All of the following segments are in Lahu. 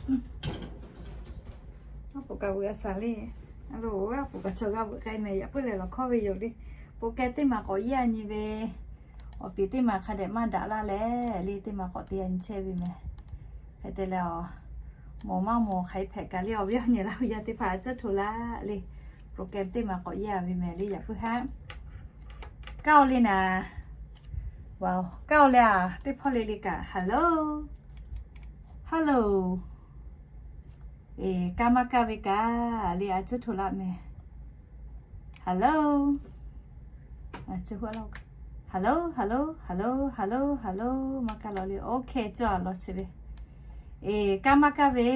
Aˉ poꞈ kaꞈ veuꞈ a shaˍ le. Aˉ loˍ, aˉ poꞈ kaꞈ chaw g'a veuꞈ k'ai mehˍ, yaꞈ puiˉ lehˬ lawˬ hkawˇ ve yoˬ le. Program teˇ maˬ k'awꞈ yeˇ a nyi ve, awˬ piˍ teˇ maˬ hk'a dehꞈ maˇ daꞈ laˇ leh le, teˇ maˬ k'awꞈ te a nyi chehˇ ve mehˍ. Hk'e te leh a, mawˬ maˇ mawˬ hk'aˬ hk'e hpehꞈ kaꞈ le, awˬ viˉ awˬ nyi Laˇ huˍ yaˇ teˇ hpaˍ a cuˉ hto laˇ le. Program teˇ maˬ k'awꞈ yeˇ a ve mehˍ le, yaꞈ puiˉ haˉ. Kaˇ o le naˍ. Kaˇ o le a, teˇ hpawˇ le le kaꞈ, hello, hello. Eˬ, kaˇ maˇ kaˇ ve kaꞈ le a cuˉ hto laˇ mehˍ. Hello, hello, hello, hello, hello, hello. Maˇ kaˇ law le, OK, cawˬ a law chi ve. Eˬ, kaˇ maˇ kaˇ ve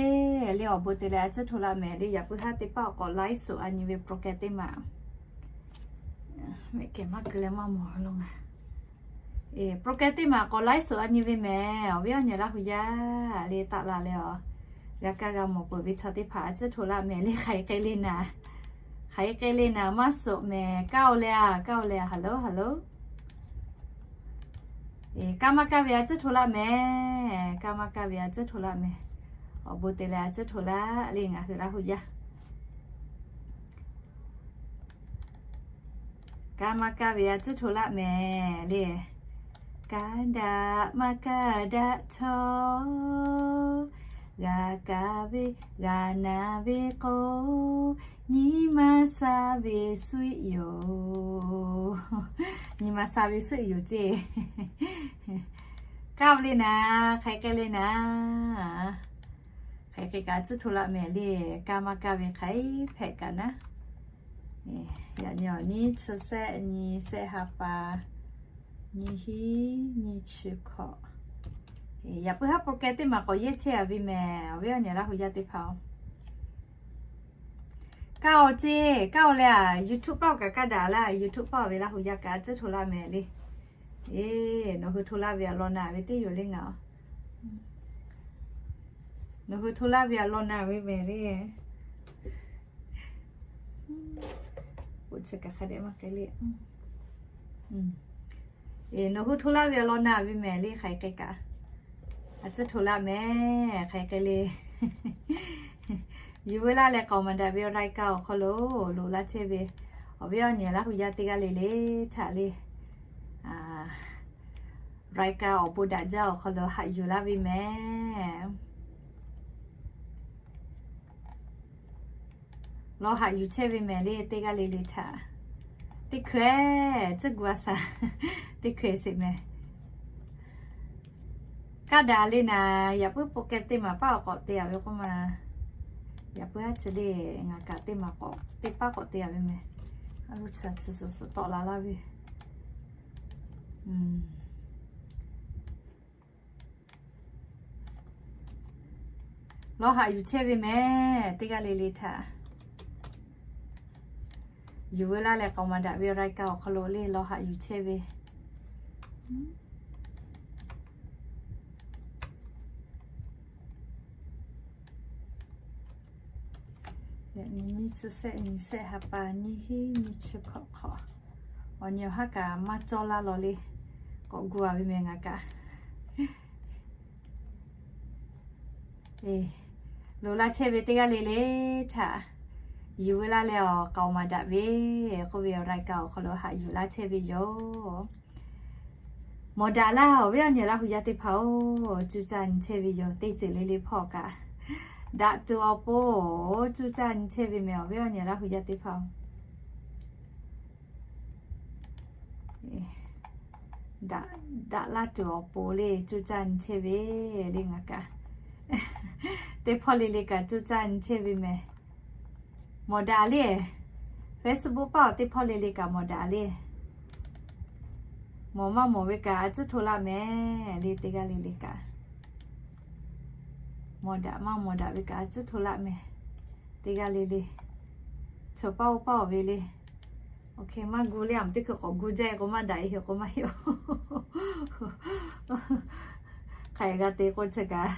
le, awˬ bon te leh a cuˉ hto laˇ mehˍ le, yaꞈ puiˉ haˉ teˇ paˆ awˬ k'awꞈ live show a nyi ve program teˇ maˬ. Mehˆ kehˬ maˇ keu leh maˇ mawˬ lo ngaˬ. Eˬ, program teˇ maˬ k'awꞈ live show a nyi ve mehˍ, awˬ viˉ awˬ nyi Laˇ huˍ yaˇ le taˆ la leh a, g'a kaˇ g'a mawˬ peuˬ ve chaw teˇ hpaˍ a cuˉ hto laˇ mehˍ le, hk'aˬ hk'e le naˍ. Hk'aˬ hk'e le naˍ, maˇ shoꞈ mehˍ, kaˇ o le a, kaˇ o le a, hello, hello. Eˬ, kaˇ maˇ kaˇ ve a cuˉ hto laˇ mehˍ, kaˇ maˇ kaˇ ve a cuˉ hto laˇ mehˍ. Awˬ bon te leh a cuˉ hto laˇ le, ngaˬ hui Laˇ huˍ yaˇ. Kaˇ maˇ kaˇ ve a cuˉ hto laˇ mehˍ le. Kaˇ daꞈ maˇ kaˇ daꞈ chaw, g'a kaˇ ve g'a naˍ ve k'o, nyi ma sha ve suhˆ yoˬ. Nyi ma sha ve suhˆ yoˬ ceˇ. Kaˇ ve le naˍ, hk'aˬ hk'e le naˍ. Hk'aˬ hk'e kaꞈ a cuˉ hto laˇ mehˍ le, kaˇ maˇ kaˇ ve hk'aˬ hpehꞈ kaꞈ naˉ. Yaꞈ nyi awˬ nyi chi sehˆ nyi sehˆ ha pa, nyi hiˉ nyi chi hkawꞈ. Yaꞈ puiˉ haˉ program teˇ maˬ k'awꞈ yeˇ chehˇ a ve mehˍ, awˬ viˉ awˬ nyi Laˇ huˍ yaˇ teˇ hpaˍ-oˬ. Kaˇ o ceˇ, kaˇ o le a, YouTube paˆ kaꞈ kaˇ daꞈ laˇ, YouTube paˆ ve Laˇ huˍ yaˇ kaꞈ a cuˉ hto laˇ mehˍ le. Eˬ, nawˬ hui hto laˇ ve a law naˍ ve teˇ yoˬ le ngaˬ. Nawˬ hui hto laˇ ve a law naˍ ve mehˍ le. Oˇ chi kaꞈ hk'a dehꞈ maˇ k'ai le. Eˬ, nawˬ hui hto laˇ ve a law naˍ ve mehˍ le, hk'aˬ hk'e kaꞈ a cuˉ hto laˇ mehˍ, hk'aˬ hk'e le. Yuˬ veu laˇ leh k'aoˍ maˍ daꞈ ve รายการ awˬ hk'aw lo loꞈ laˇ chehˇ ve awˬ viˉ awˬ nyi Laˇ huˍ yaˇ teˇ g'aˇ le le htaꞈ le, รายการ awˬ bon daꞈ jaˇ awˬ hk'aw lo haꞈ yuˬ laˇ ve mehˍ. Lawˬ haꞈ yuˬ chehˇ ve mehˍ le, teˇ g'aˇ le le htaꞈ. Teˇ hkui-eˬ, tcuhˉ gu a shaˍ. Teˇ hkui-eˬ sheˍ mehˍ. Kaˇ daꞈ le naˍ, yaꞈ puiˉ program teˇ maˬ paˆ awˬ k'awꞈ te a ve k'oˆ ma. Yaꞈ puiˉ haˉ chi le, ngaˬ kaꞈ teˇ maˬ k'awꞈ teˇ paˆ k'awꞈ te a ve mehˍ. A lo chi chi suhˍ suhˍ tawˆ la laˇ ve. Lawˬ haꞈ yuˬ chehˇ ve mehˍ, teˇ g'aˇ le le htaꞈ. Yuˬ veu laˇ leh k'aoˍ maˍ daꞈ ve รายการ awˬ hk'aw lo le lawˬ haꞈ yuˬ chehˇ ve. Yaꞈ nyi nyiˇ chi sehˆ nyi sehˆ ha pa nyiˇ hiˉ nyiˇ chi hkawꞈ hk'awꞈ. Awˬ nyi awˬ haˉ kaꞈ maˇ cawˇ laˇ lawˬ le. K'awꞈ gu a ve mehˍ ngaˬ kaꞈ. Eˬ, loꞈ laˇ chehˇ ve teˇ g'aˇ le le htaꞈ yuˬ veu laˇ leh awˬ k'aoˍ maˍ daꞈ ve k'oˆ ve awˬ รายการ awˬ hk'aw lo haꞈ yuˬ laˇ chehˇ ve yoˬ. Mawˬ daꞈ laˇ awˬ viˉ awˬ nyi Laˇ huˍ yaˇ teˇ hpaˍ-oˬ, cuˇ caˇ nyi chehˇ ve yoˬ. Teˇ ceuˬ le le hpawˇ kaꞈ daꞈ tuˬ awˬ pon cuˇ caˇ nyi chehˇ ve mehˍ, awˬ viˉ awˬ nyi Laˇ huˍ yaˇ teˇ hpaˍ-oˬ. Daꞈ laˇ tuˬ awˬ pon le cuˇ caˇ nyi chehˇ ve le ngaˬ kaꞈ. Teˇ hpawˇ le le kaꞈ cuˇ caˇ nyi chehˇ ve mehˍ. Mawˬ daꞈ le, Facebook paˆ awˬ teˇ hpawˇ le le kaꞈ mawˬ daꞈ le. Mawˬ maˇ mawˬ ve kaꞈ a cuˉ hto laˇ mehˍ le, teˇ g'aˇ le le kaꞈ. Mawˬ daꞈ maˇ mawˬ daꞈ ve kaꞈ a cuˉ hto laˇ mehˍ, teˇ g'aˇ le le. Chaw paˆ oˇ paˆ awˬ ve le. OK, maˇ gu le, a teˇ hkui k'awꞈ gu jaˇ k'o maˇ daꞈ e hk'e k'o maˇ heˆ-oˬ. Hk'aˬ g'a te k'oˆ chi kaꞈ.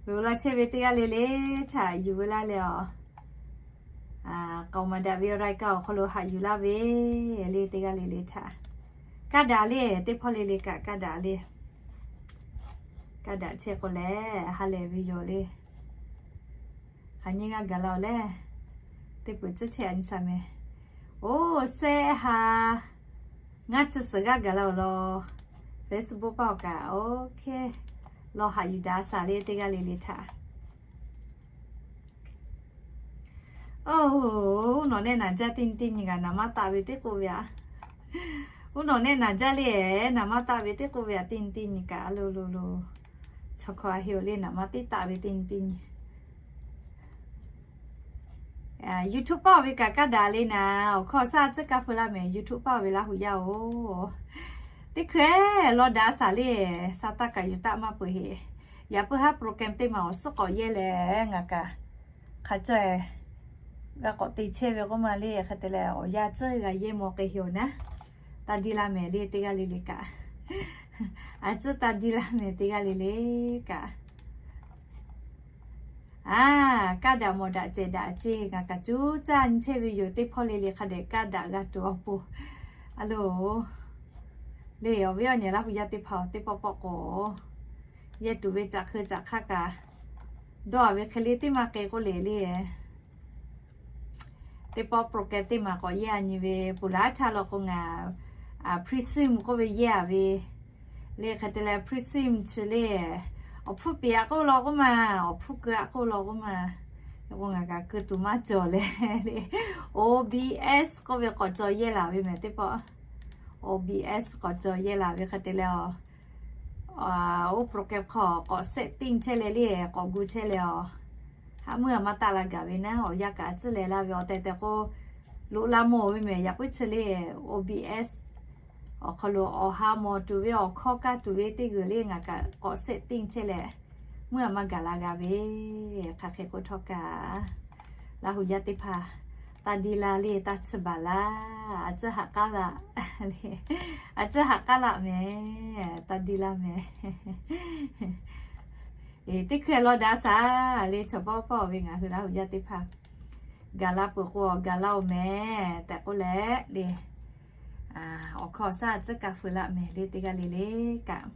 Loꞈ laˇ chehˇ ve teˇ g'aˇ le le htaꞈ yuˬ veu laˇ leh awˬ k'aoˍ maˍ daꞈ ve รายการ awˬ hk'aw lo haꞈ yuˬ laˇ ve le, teˇ g'aˇ le le htaꞈ. Kaˇ daꞈ le, teˇ hpawˇ le le kaꞈ kaˇ daꞈ le. Kaˇ daꞈ chehˇ k'o lehˬ ha lehˬ ve yoˬ le. Hk'aˬ nyi g'aˇ gaˬ la-oˬ leh, teˇ peuˬ tcuhˉ chehˇ a nyi shaˍ mehˍ. Oˇ, shehˆ ha ngaˇ chi suhˍ g'aˇ gaˬ la-oˬ law. Facebook paˇ awˬ kaꞈ, OK, lawˬ haꞈ yuˬ daꞈ shaˍ le teˇ g'aˇ le le htaꞈ. Oˇ, uˉ nawˬ nehˆ naˍ jaˇ teˇ nyi teˇ nyi kaꞈ naˍ maˇ taˆ ve teˇ k'oˆ ve aꞈ. Uˉ nawˬ nehˆ naˍ jaˇ le, naˍ maˇ taˆ ve teˇ k'oˆ ve aꞈ teˇ nyi teˇ nyi kaꞈ lo lo lo. Chaw hkawˇ a heˆ-oˬ le, naˍ maˇ teˇ taˆ ve teˇ nyi teˇ nyi. YouTube paˇ-oˬ ve kaꞈ kaˇ daꞈ le naˍ, awˬ hkawˇ shaˉ tcuhˉ kaˇ feu laˇ mehˍ. YouTube paˇ-oˬ ve Laˇ huˍ yaˇ-oˬ, teˇ hkui lawˬ daꞈ shaˍ le, sa taˇ kaꞈ yuˬ taˆ maˇ peuˬ heˆ. Yaꞈ puiˉ haˉ program teˇ maˬ awˬ suhˉ k'awꞈ yehˇ leh ngaˬ kaꞈ hk'a cawˇ g'a k'awꞈ te chehˇ ve k'oˆ ma le. Hk'e te leh awˬ yanˇ tcuhˉ g'a yehˇ maw k'ai heˆ-oˬ naˉ. Taˇ diˇ laˇ mehˍ le teˇ g'aˇ le le kaꞈ. A tcuhˉ taˇ diˇ laˇ mehˍ teˇ g'aˇ le le kaꞈ. A, kaˇ daꞈ mawˬ daꞈ cehˬ daꞈ ceˇ, ngaˬ kaꞈ cuˉ caˇ nyi chehˇ ve yoˬ. Teˇ hpawˇ le le hk'a dehꞈ kaˇ daꞈ g'a tuˬ awˬ pon, a lo le, awˬ viˉ awˬ nyi Laˇ huˍ yaˇ teˇ hpaˍ-oˬ, teˇ pawˆ pawˆ k'o yehˇ tuˬ ve caꞈ hk'eu caꞈ hk'aˇ kaꞈ dawˇ a ve hk'e le teˇ maˇ k'e k'oˆ le le. Teˇ pawˆ program teˇ maˬ k'awꞈ yehˇ a nyi ve, puˬ laˉ htaˇ law k'o ngaˬ Prism k'oˆ ve yehˇ a ve le. Hk'e te leh Prism chi le, awˬ hpfuhˇ peꞈ aꞈ k'oˆ law k'oˆ ma, awˬ hpfuhˇ keu aꞈ k'oˆ law k'oˆ ma, k'o ngaˬ kaꞈ keu tuˬ maˇ cawˬ leh le, OBS k'oˆ ve k'awꞈ caw yehˇ laˬ ve mehˍ teˇ pawˆ. OBS k'awꞈ caw yehˇ laˬ ve hk'e te leh, oˇ program hk'aw k'awꞈ setting chehˇ leh le, k'awꞈ gu chehˇ leh, haˉ meuˇ a maˇ taˆ la gaˬ ve naˉ, awˬ yanˇ kaꞈ a tcuhˉ leh laˇ ve awˬ tehˬ tehˬ k'o, loꞈ la mawˬ ve mehˍ. Yaꞈ puiˉ chi le, OBS awˬ hk'aw lo awˬ ha mawˬ tuˬ ve awˬ hkawˇ kaˇ tuˬ ve teˇ g'uiˬ le ngaˬ kaꞈ k'awꞈ setting chehˇ leh, meuˇ a maˇ gaˬ la g'a ve. Hk'aˬ hk'e k'o htawˇ kaꞈ, Laˇ huˍ yaˇ teˇ hpaˍ, taˇ diˇ laˇ le, taˇ tsuhˇ baˬ laˇ, a tcuhˉ haꞈ k'aˉ laˇ le, a tcuhˉ haꞈ k'aˉ laˇ mehˍ, taˇ diˇ laˇ mehˍ. Teˇ hkui lawˬ daꞈ shaˍ le, chaw pawˆ pawˆ ve ngaˬ hui Laˇ huˍ yaˇ teˇ hpaˍ gaˬ la peuˬ k'o gaˬ laˇ-oˬ mehˍ tehꞈ k'oˆ leh le, awˬ hkawˇ shaˉ tcuhˉ kaˇ feu laˇ mehˍ le teˇ g'aˇ le le kaꞈ.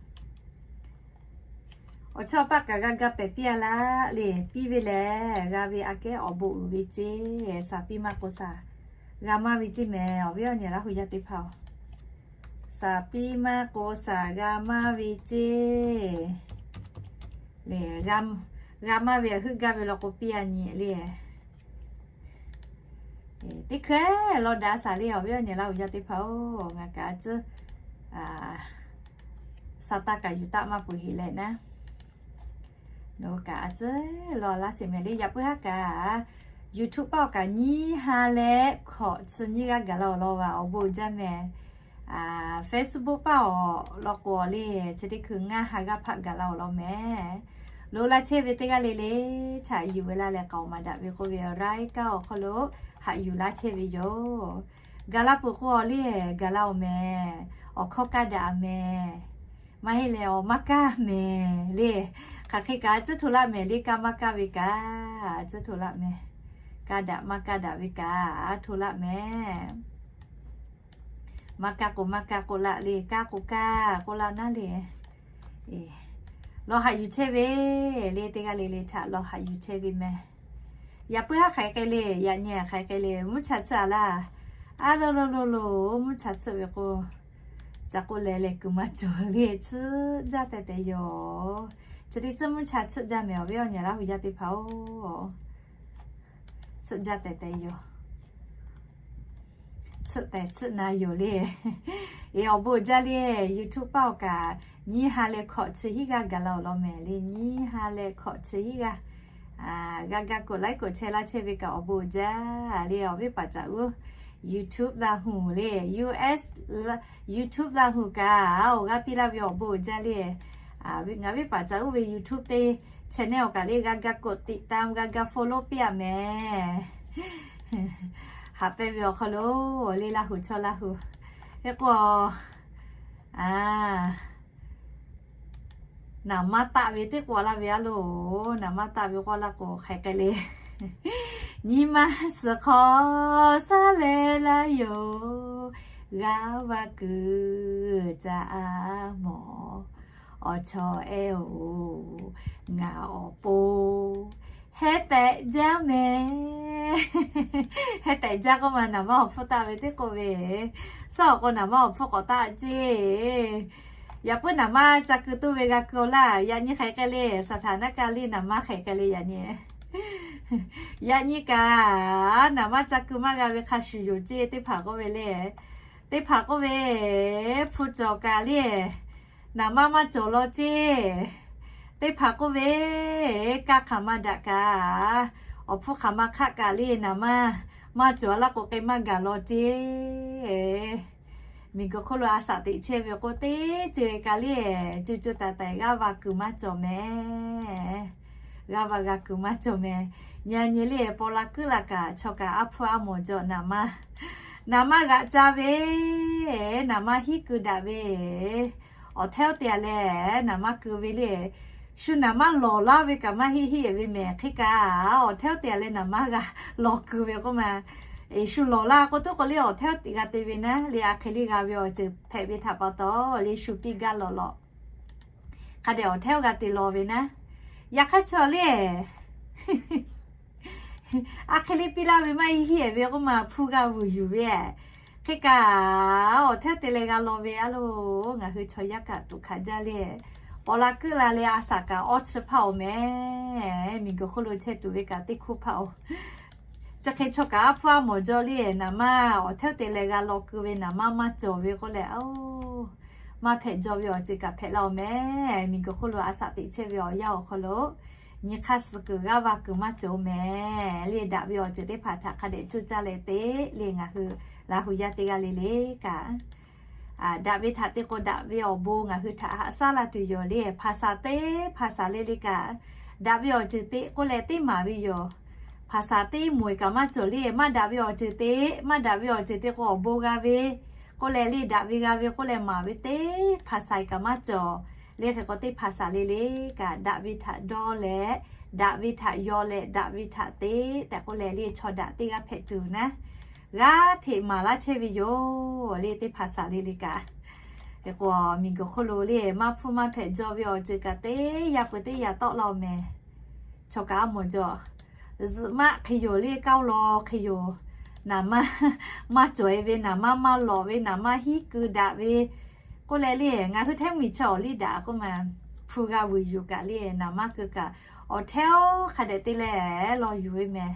Awˬ chawˇ paˆ kaꞈ g'a ga pehˍ piˇ a laˇ le, piˇ ve lehˬ g'a ve aꞈ kehˉ awˬ bon uiˍ ve ceˇ. Shaˍ piˇ maˇ k'o shaˍ g'a maˇ ve ceˇ mehˍ, awˬ viˉ awˬ nyi Laˇ huˍ yaˇ teˇ hpaˍ-oˬ. Shaˍ piˇ maˇ k'o shaˍ g'a maˇ ve ceˇ le, g'a maˇ ve heuˆ gaˇ ve law k'o piˇ a nyi le. Teˇ hkui lawˬ daꞈ shaˍ le, awˬ viˉ awˬ nyi Laˇ huˍ yaˇ teˇ hpaˍ-oˬ, ngaˬ kaꞈ a tcuhˉ sa taˇ kaꞈ yuˬ taˆ maˇ peuˬ heˆ leh naˉ, nawˬ hui kaꞈ a tcuhˉ lawˬ laˇ sheˍ mehˍ le. Yaꞈ puiˉ haˉ kaꞈ YouTube paˆ awˬ kaꞈ nyiˇ ha leh hkawꞈ chi nyiˇ g'aˇ gaˬ la awˬ lawn va awˬ bon uiˍ jaˇ mehˍ. Facebook paˆ awˬ lawn k'o le, chi teˇ hkui ngaˇ ha g'aˇ hpaˆ gaˬ la awˬ lawn mehˍ. Loꞈ la chehˇ ve teˇ g'aˇ le le htaꞈ yuˬ ve laˇ leh k'aoˍ maˍ daꞈ ve k'oˆ ve awˬ laiˉ kaˇ awˬ hk'aw lo haꞈ yuˬ laˇ chehˇ ve yoˬ. Gaˬ la peuˬ k'o le, gaˬ la awˬ mehˍ. Awˬ hkawˇ kaˇ daꞈ mehˍ. Maˇ heˆ leh awˬ maˇ kaˇ mehˍ le. Hk'aˬ hk'e kaꞈ a tcuhˉ hto laˆ mehˍ le, kaˇ maˇ kaˇ ve kaꞈ a tcuhˉ hto laˆ mehˍ. Kaˇ daꞈ maˇ kaˇ daꞈ ve kaꞈ a hto laˆ mehˍ. Maˇ kaˇ k'o maˇ kaˇ k'oˆ laˇ le, kaˇ k'o kaˇ k'oˆ laˇ naˉ le. Lawˬ haꞈ yuˬ chehˇ ve le, teˇ g'aˇ le le htaꞈ lawˬ haꞈ yuˬ chehˇ ve mehˍ. Yaꞈ puiˉ haˉ hk'aˬ hk'e le, yaꞈ nyi hk'aˬ hk'e le, mvuhˇ cha tsuhˇ a laˇ. A lo lo lo lo, mvuhˇ cha tsuhˇ ve k'o, ca k'oˆ leh leh kuiˬ maˇ cawˬ le, tsuhˇ jaˇ tehꞈ tehꞈ yoˬ. Chi teˇ tsuhˇ mvuhˇ cha tsuhˇ jaˇ mehˍ, awˬ viˉ awˬ nyi Laˇ huˍ yaˇ teˇ hpaˍ-oˬ. Tsuhˇ jaˇ tehꞈ tehꞈ yoˬ. Tsuhˆ tehꞈ tsuhˆ na yoˬ le. Eˬ, awˬ bon jaˇ le. YouTube paˆ awˬ kaꞈ nyiˇ ha leh hkawꞈ chi hiˉ g'aˇ gaˬ la awˬ lawn mehˍ le. Nyiˇ ha leh hkawꞈ chi hiˉ g'aˇ g'a ga koꞈ laiˉ koꞈ chehˇ laˇ chehˇ ve kaꞈ awˬ bon jaˇ le. Awˬ viˉ paˍ caꞈ uˉ YouTube Laˇ huˍ le, US YouTube Laˇ huˍ kaꞈ awˬ g'aˇ piˇ laˇ ve awˬ bon jaˇ le. Ngaˬ viˉ paˍ caꞈ uˉ ve YouTube teˇ channel awˬ kaꞈ le g'a ga koꞈ ติดตาม g'a ga follow piˇ a mehˍ. Haꞈ pehnˇ ve awˬ hk'aw lo le Laˇ huˍ chaw Laˇ huˍ hk'e k'o, naˍ maˇ taˆ ve teˇ k'o laˇ ve a loˬ. Naˍ maˇ taˆ ve k'o laˇ k'o hk'aˬ hk'e le. Nyi ma suhˍ hk'aw shaˉ leh laˇ yoˬ. G'a va kuiˬ ca a mawˬ. Awˬ chawˬ ehˉ-oˬ, ngaˬ awˬ pon heh tehꞈ jaˇ mehˍ. Heh tehꞈ jaˇ k'oˆ ma naˍ maˇ awˬ hpfuhˇ taˆ ve teˇ k'oˆ ve, suhˉ awˬ k'o naˍ maˇ awˬ hpfuhˇ k'awꞈ taˆ ceˇ. Yaꞈ puiˉ naˍ maˇ ca keu tuˬ ve g'a keu-oˬ laˇ. Yaꞈ nyi hk'e k'ai le, saˍ htaˍ naˆ kaˇ liˇ naˍ maˇ hk'e k'ai le yaꞈ nyi. Yaꞈ nyi kaꞈ, naˍ maˇ ca keu maˇ g'a ve hk'a shuˍ yoˬ ceˇ teˇ hpaˍ k'oˆ ve le. Teˇ hpaˍ k'oˆ ve, hpu cawˬ kaꞈ le, naˍ maˇ maˇ cawˬ law ceˇ. Teˇ hpaˍ k'oˆ ve, kaˇ hk'aˬ ma daꞈ kaꞈ, awˬ hpfuhˇ hk'aˬ ma hk'aˆ kaꞈ le naˍ maˇ maˇ cawˬ laˇ k'o k'ai maˇ gaˬ law ceˇ. Miˬguiˬ hk'oˆ lo a shaꞈ teꞈ chehˇ ve k'o teˇ ceuˬ kaꞈ le, co co taiˍ taiˍ g'aˇ va kuiˬ maˇ cawˬ mehˍ. G'aˇ va g'a kuiˬ maˇ cawˬ mehˍ. Nyi nyi le paw la kuiˉ la kaꞈ chaw kaꞈ aˉ hpfuhˇ aˉ mawˬ jaw naˍ maˇ, naˍ maˇ g'aꞈ ca ve, naˍ maˇ hiˉ keu daꞈ ve, awˬ hteˇ oˇ te a leh naˍ maˇ keu ve le. Shu naˍ maˇ lawˬ laˇ ve kaꞈ maˇ heˆ heˆ ve mehˍ hk'e kaꞈ, awˬ hteˇ oˇ te a leh naˍ maˇ g'a lawˬ keu ve k'oˆ ma. Eˬ, shu lawˬ laˇ k'o tuˉ k'o le awˬ hteˇ oˇ te g'a te ve naˉ le, a hk'e le g'a ve awˬ ceuˬ hpehꞈ ve htaꞈ pa taw le shu piˇ gaˇ lawˬ lawˬ. Hk'a dehꞈ awˬ hteˇ oˇ g'a te lawˬ ve naˉ. Yaꞈ hk'aˇ chaw le a hk'e le piˇ laˇ ve maˇ heˆ heˆ ve k'oˆ ma hpu g'a vuiˬ yuˬ ve. Hk'e kaꞈ, awˬ hteˇ oˇ te leh g'a lawˬ ve a loˬ. Ngaˬ hui chaw yaˇ kaꞈ tuꞈ hkanˍ jaˇ le. Paw la kuiˉ la leh a shaꞈ kaꞈ awˇ chi hpaˇ-oˬ mehˍ. Miˬguiˬ hk'oˆ lo chehˇ tuˬ ve kaꞈ teˇ hkuˇ hpaˇ-oˬ. Chi hk'e chaw kaꞈ aˉ hpfuhˇ aˉ mawˬ jaw le naˍ maˇ awˬ hteˇ oˇ te leh g'a lawˬ keu ve naˍ maˇ maˇ cawˬ ve k'oˆ leh, maˇ hpehꞈ jaw ve awˬ ceuˬ kaꞈ hpehꞈ la-oˬ mehˍ. Miˬguiˬ hk'oˆ lo a shaꞈ teꞈ chehˇ ve awˬ yanˇ awˬ hk'aw lo nyi hk'aˇ suh kuiˬ g'aˇ va kuiˬ maˇ cawˬ mehˍ le. Daꞈ ve awˬ ceuˬ teˇ hpaˍ htaꞈ hk'a dehꞈ coˇ caˇ leh te le ngaˬ hui Laˇ hu yaˇ teˇ g'aˇ le le kaꞈ, daꞈ ve htaꞈ te k'o daꞈ ve awˬ bon ngaˬ hui htaꞈ haꞈ shaˉ la tuˬ yoˬ le. Hpaˍ saˍ teˇ hpaˍ saˍ le le kaꞈ, daꞈ ve awˬ ceuˬ te k'oˆ leh teˇ maˍ ve yoˬ. Hpaˍ saˍ teˇ moˍ-eˬ kaꞈ maˇ cawˬ le. Maˇ daꞈ ve awˬ ceuˬ te, maˇ daꞈ ve awˬ ceuˬ te k'o awˬ bon g'a ve k'oˆ leh le, daꞈ ve g'a ve k'oˆ leh maˍ ve teˇ hpaˍ saˍ-eˬ kaꞈ maˇ cawˬ le. Hk'e k'o teˇ hpaˍ saˍ le le kaꞈ, daꞈ ve htaꞈ dawˇ leh, daꞈ ve htaꞈ yaw leh, daꞈ ve htaꞈ te tehꞈ k'oˆ leh le chaw daꞈ teˇ g'aˇ hpehꞈ tuˬ naˉ, g'aˇ hteꞈ maˍ laˇ chehˇ ve yoˬ le teˇ hpaˍ saˍ le le kaꞈ. Hk'e k'o miˬguiˬ hk'oˆ lo le maˇ hpfuhˇ maˇ hpehꞈ jaw ve awˬ ceuˬ kaꞈ teˇ yaˇ peuˬ teˇ yaˇ tawˆ la-oˬ mehˍ. Chaw kaꞈ aˉ mawˬ jaw, zuhꞈ maˆ hk'e yoˬ le, kaoˇ law hk'e yoˬ, naˍ maˇ maˇ cawˬ-e ve, naˍ maˇ maˇ lawˬ ve, naˍ maˇ hiˉ keu daꞈ ve k'oˆ leh le, ngaˬ hui hteˇ miˬ chaw awˬ liˇ daꞈ k'oˆ ma, hpu g'a vuiˬ yuˬ kaꞈ le naˍ maˇ keu kaꞈ, awˬ hteˇ oˇ hk'a dehꞈ te leh lawˬ yuˬ ve mehˍ.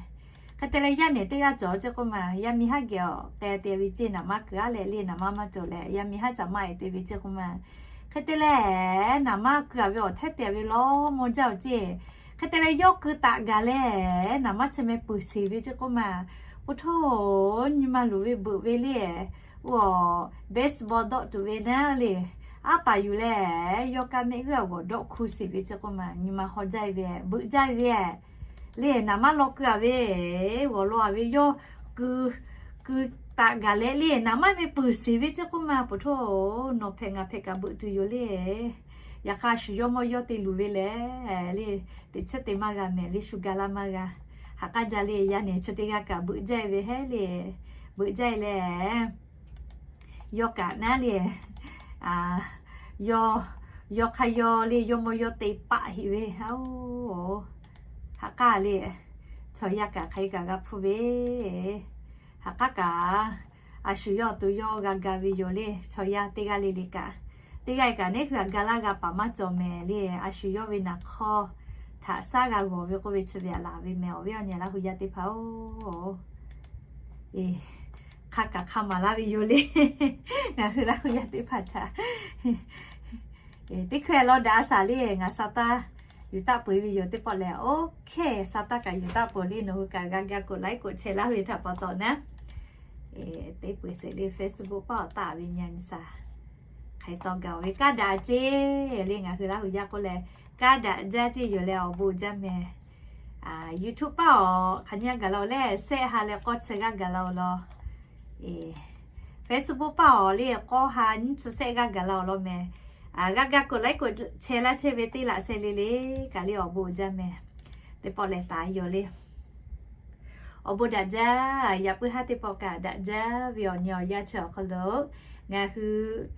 Hk'e te leh yaˇ nehˬ teˇ g'aˇ cawˬ ceˇ k'oˆ ma, yaˇ miˇ haˉ geh awˬ k'ai te ve ceˇ, naˍ maˇ keu aˉ leh le naˍ maˇ maˇ cawˬ leh yaˇ miˇ haˉ caꞈ maˇ-e te ve ceˇ k'oˆ ma. Hk'e te leh naˍ maˇ keu-a ve awˬ hteˇ te ve lawˬ mawˇ jaˇ-oˬ ceˇ. Hk'e te leh yawˇ keu taꞈ gaˬ leh naˍ maˇ chi meh peuˬ sheˍ ve ceˇ k'oˆ ma. Oˇ htoˇ, nyi ma luˬ ve beuꞈ ve le, oˇ baseball dawˆ tuˬ ve naˉ le, aˉ paˍ yuˬ leh yawˇ kaˇ mehˆ g'uiˇ-a g'awˬ dawˆ hkuˇ sheˍ ve ceˇ k'oˆ ma. Nyi ma haw jaˇ ve, beuꞈ jaˇ ve le, naˍ maˇ law keu-a ve, g'awˬ law-a ve yawˇ keu, keu taꞈ gaˬ leh le naˍ maˇ meh peuˬ sheˍ ve ceˇ k'oˆ ma. Oˇ htoˇ, nawˬ hpehꞈ ngaˬ hpehꞈ kaꞈ beuꞈ tuˬ yoˬ le. Yaꞈ hk'aˇ shu yawˇ mawˇ yawˇ te luˬ ve lehˬ le, teꞈ chiˉ te maˇ g'a mehˍ le, shu ga laˇ maˇ g'a. Haꞈ k'aˉ jaˇ le, yaˇ nehˬ chi teˇ g'aˇ kaꞈ beuꞈ jaˇ ve hehˉ le, beuꞈ jaˇ leh yawˇ kaꞈ naˉ le, yawˇ, yawˇ hk'aˇ yawˇ le yawˇ mawˇ yawˇ te paˆ heꞈ ve, oˇ, haꞈ k'aˉ le, chaw yaˇ kaꞈ hk'aˬ hk'e kaꞈ g'a hpuˇ ve, haꞈ k'aˉ kaꞈ, a shu yawˇ awˬ to yawˇ g'a ga ve yoˬ le, chaw yaˇ teˇ g'aˇ le le kaꞈ, teˇ g'aˇ kaꞈ neˉ hui htaꞈ ga laˇ g'a paˍ maˇ cawˬ mehˍ le, a shu yawˇ ve naˍ hk'awˇ htaꞈ shaˉ g'a g'awˬ ve k'oˆ ve chi ve aꞈ laˬ ve mehˍ awˬ viˉ awˬ nyi Laˇ hu yaˇ teˇ hpaˍ-oˬ. Hk'a kaꞈ hk'a maˍ laˇ ve yoˬ le. Ngaˬ hui Laˇ hu yaˇ teˇ hpaˍ htaꞈ teˇ hkui-a law daꞈ a shaˍ le, ngaˬ sa taˇ yuˬ taˆ peuˬ ve yoˬ teˇ pawˆ lehˬ, oˇ hkehˇ sa taˇ kaꞈ yuˬ taˆ peuˬ le, nawˬ hui kaꞈ g'a ga กดไลค์ กดแชร์ Laˇ hu ve htaꞈ pa taw naˉ. Teˇ peuˬ sheˍ le Facebook paˆ awˬ taˆ ve nyi nyi shaˍ. Hk'e taw gaˬ ve kaˉ daꞈ ceˇ le, ngaˬ hui Laˇ hu yaˇ k'oˆ leh, kaˉ daꞈ jaˇ ceˇ yoˬ leh awˬ bon jaˇ mehˍ. YouTube paˆ awˬ hk'aˬ nyi g'a gaˬ la-oˬ leh, share ha leh k'awˇ chi g'aˇ gaˬ la-oˬ law. Facebook paˆ awˬ le k'awˇ ha nyiˇ chi share g'aˇ gaˬ la-oˬ law mehˍ. G'a ga กดไลค์ กดแชร์ laˇ chehˇ ve teˇ laꞈ sheh le le kaꞈ le awˬ bon jaˇ mehˍ. Teˇ pawˆ lehˬ taˍ yoˬ le. Awˬ bon daꞈ jaˇ, yaꞈ puiˉ haˉ teˇ pawˆ kaꞈ daꞈ jaˇ ve awˬ nyi awˬ yanˇ chi awˬ hk'aw lo ngaˬ hui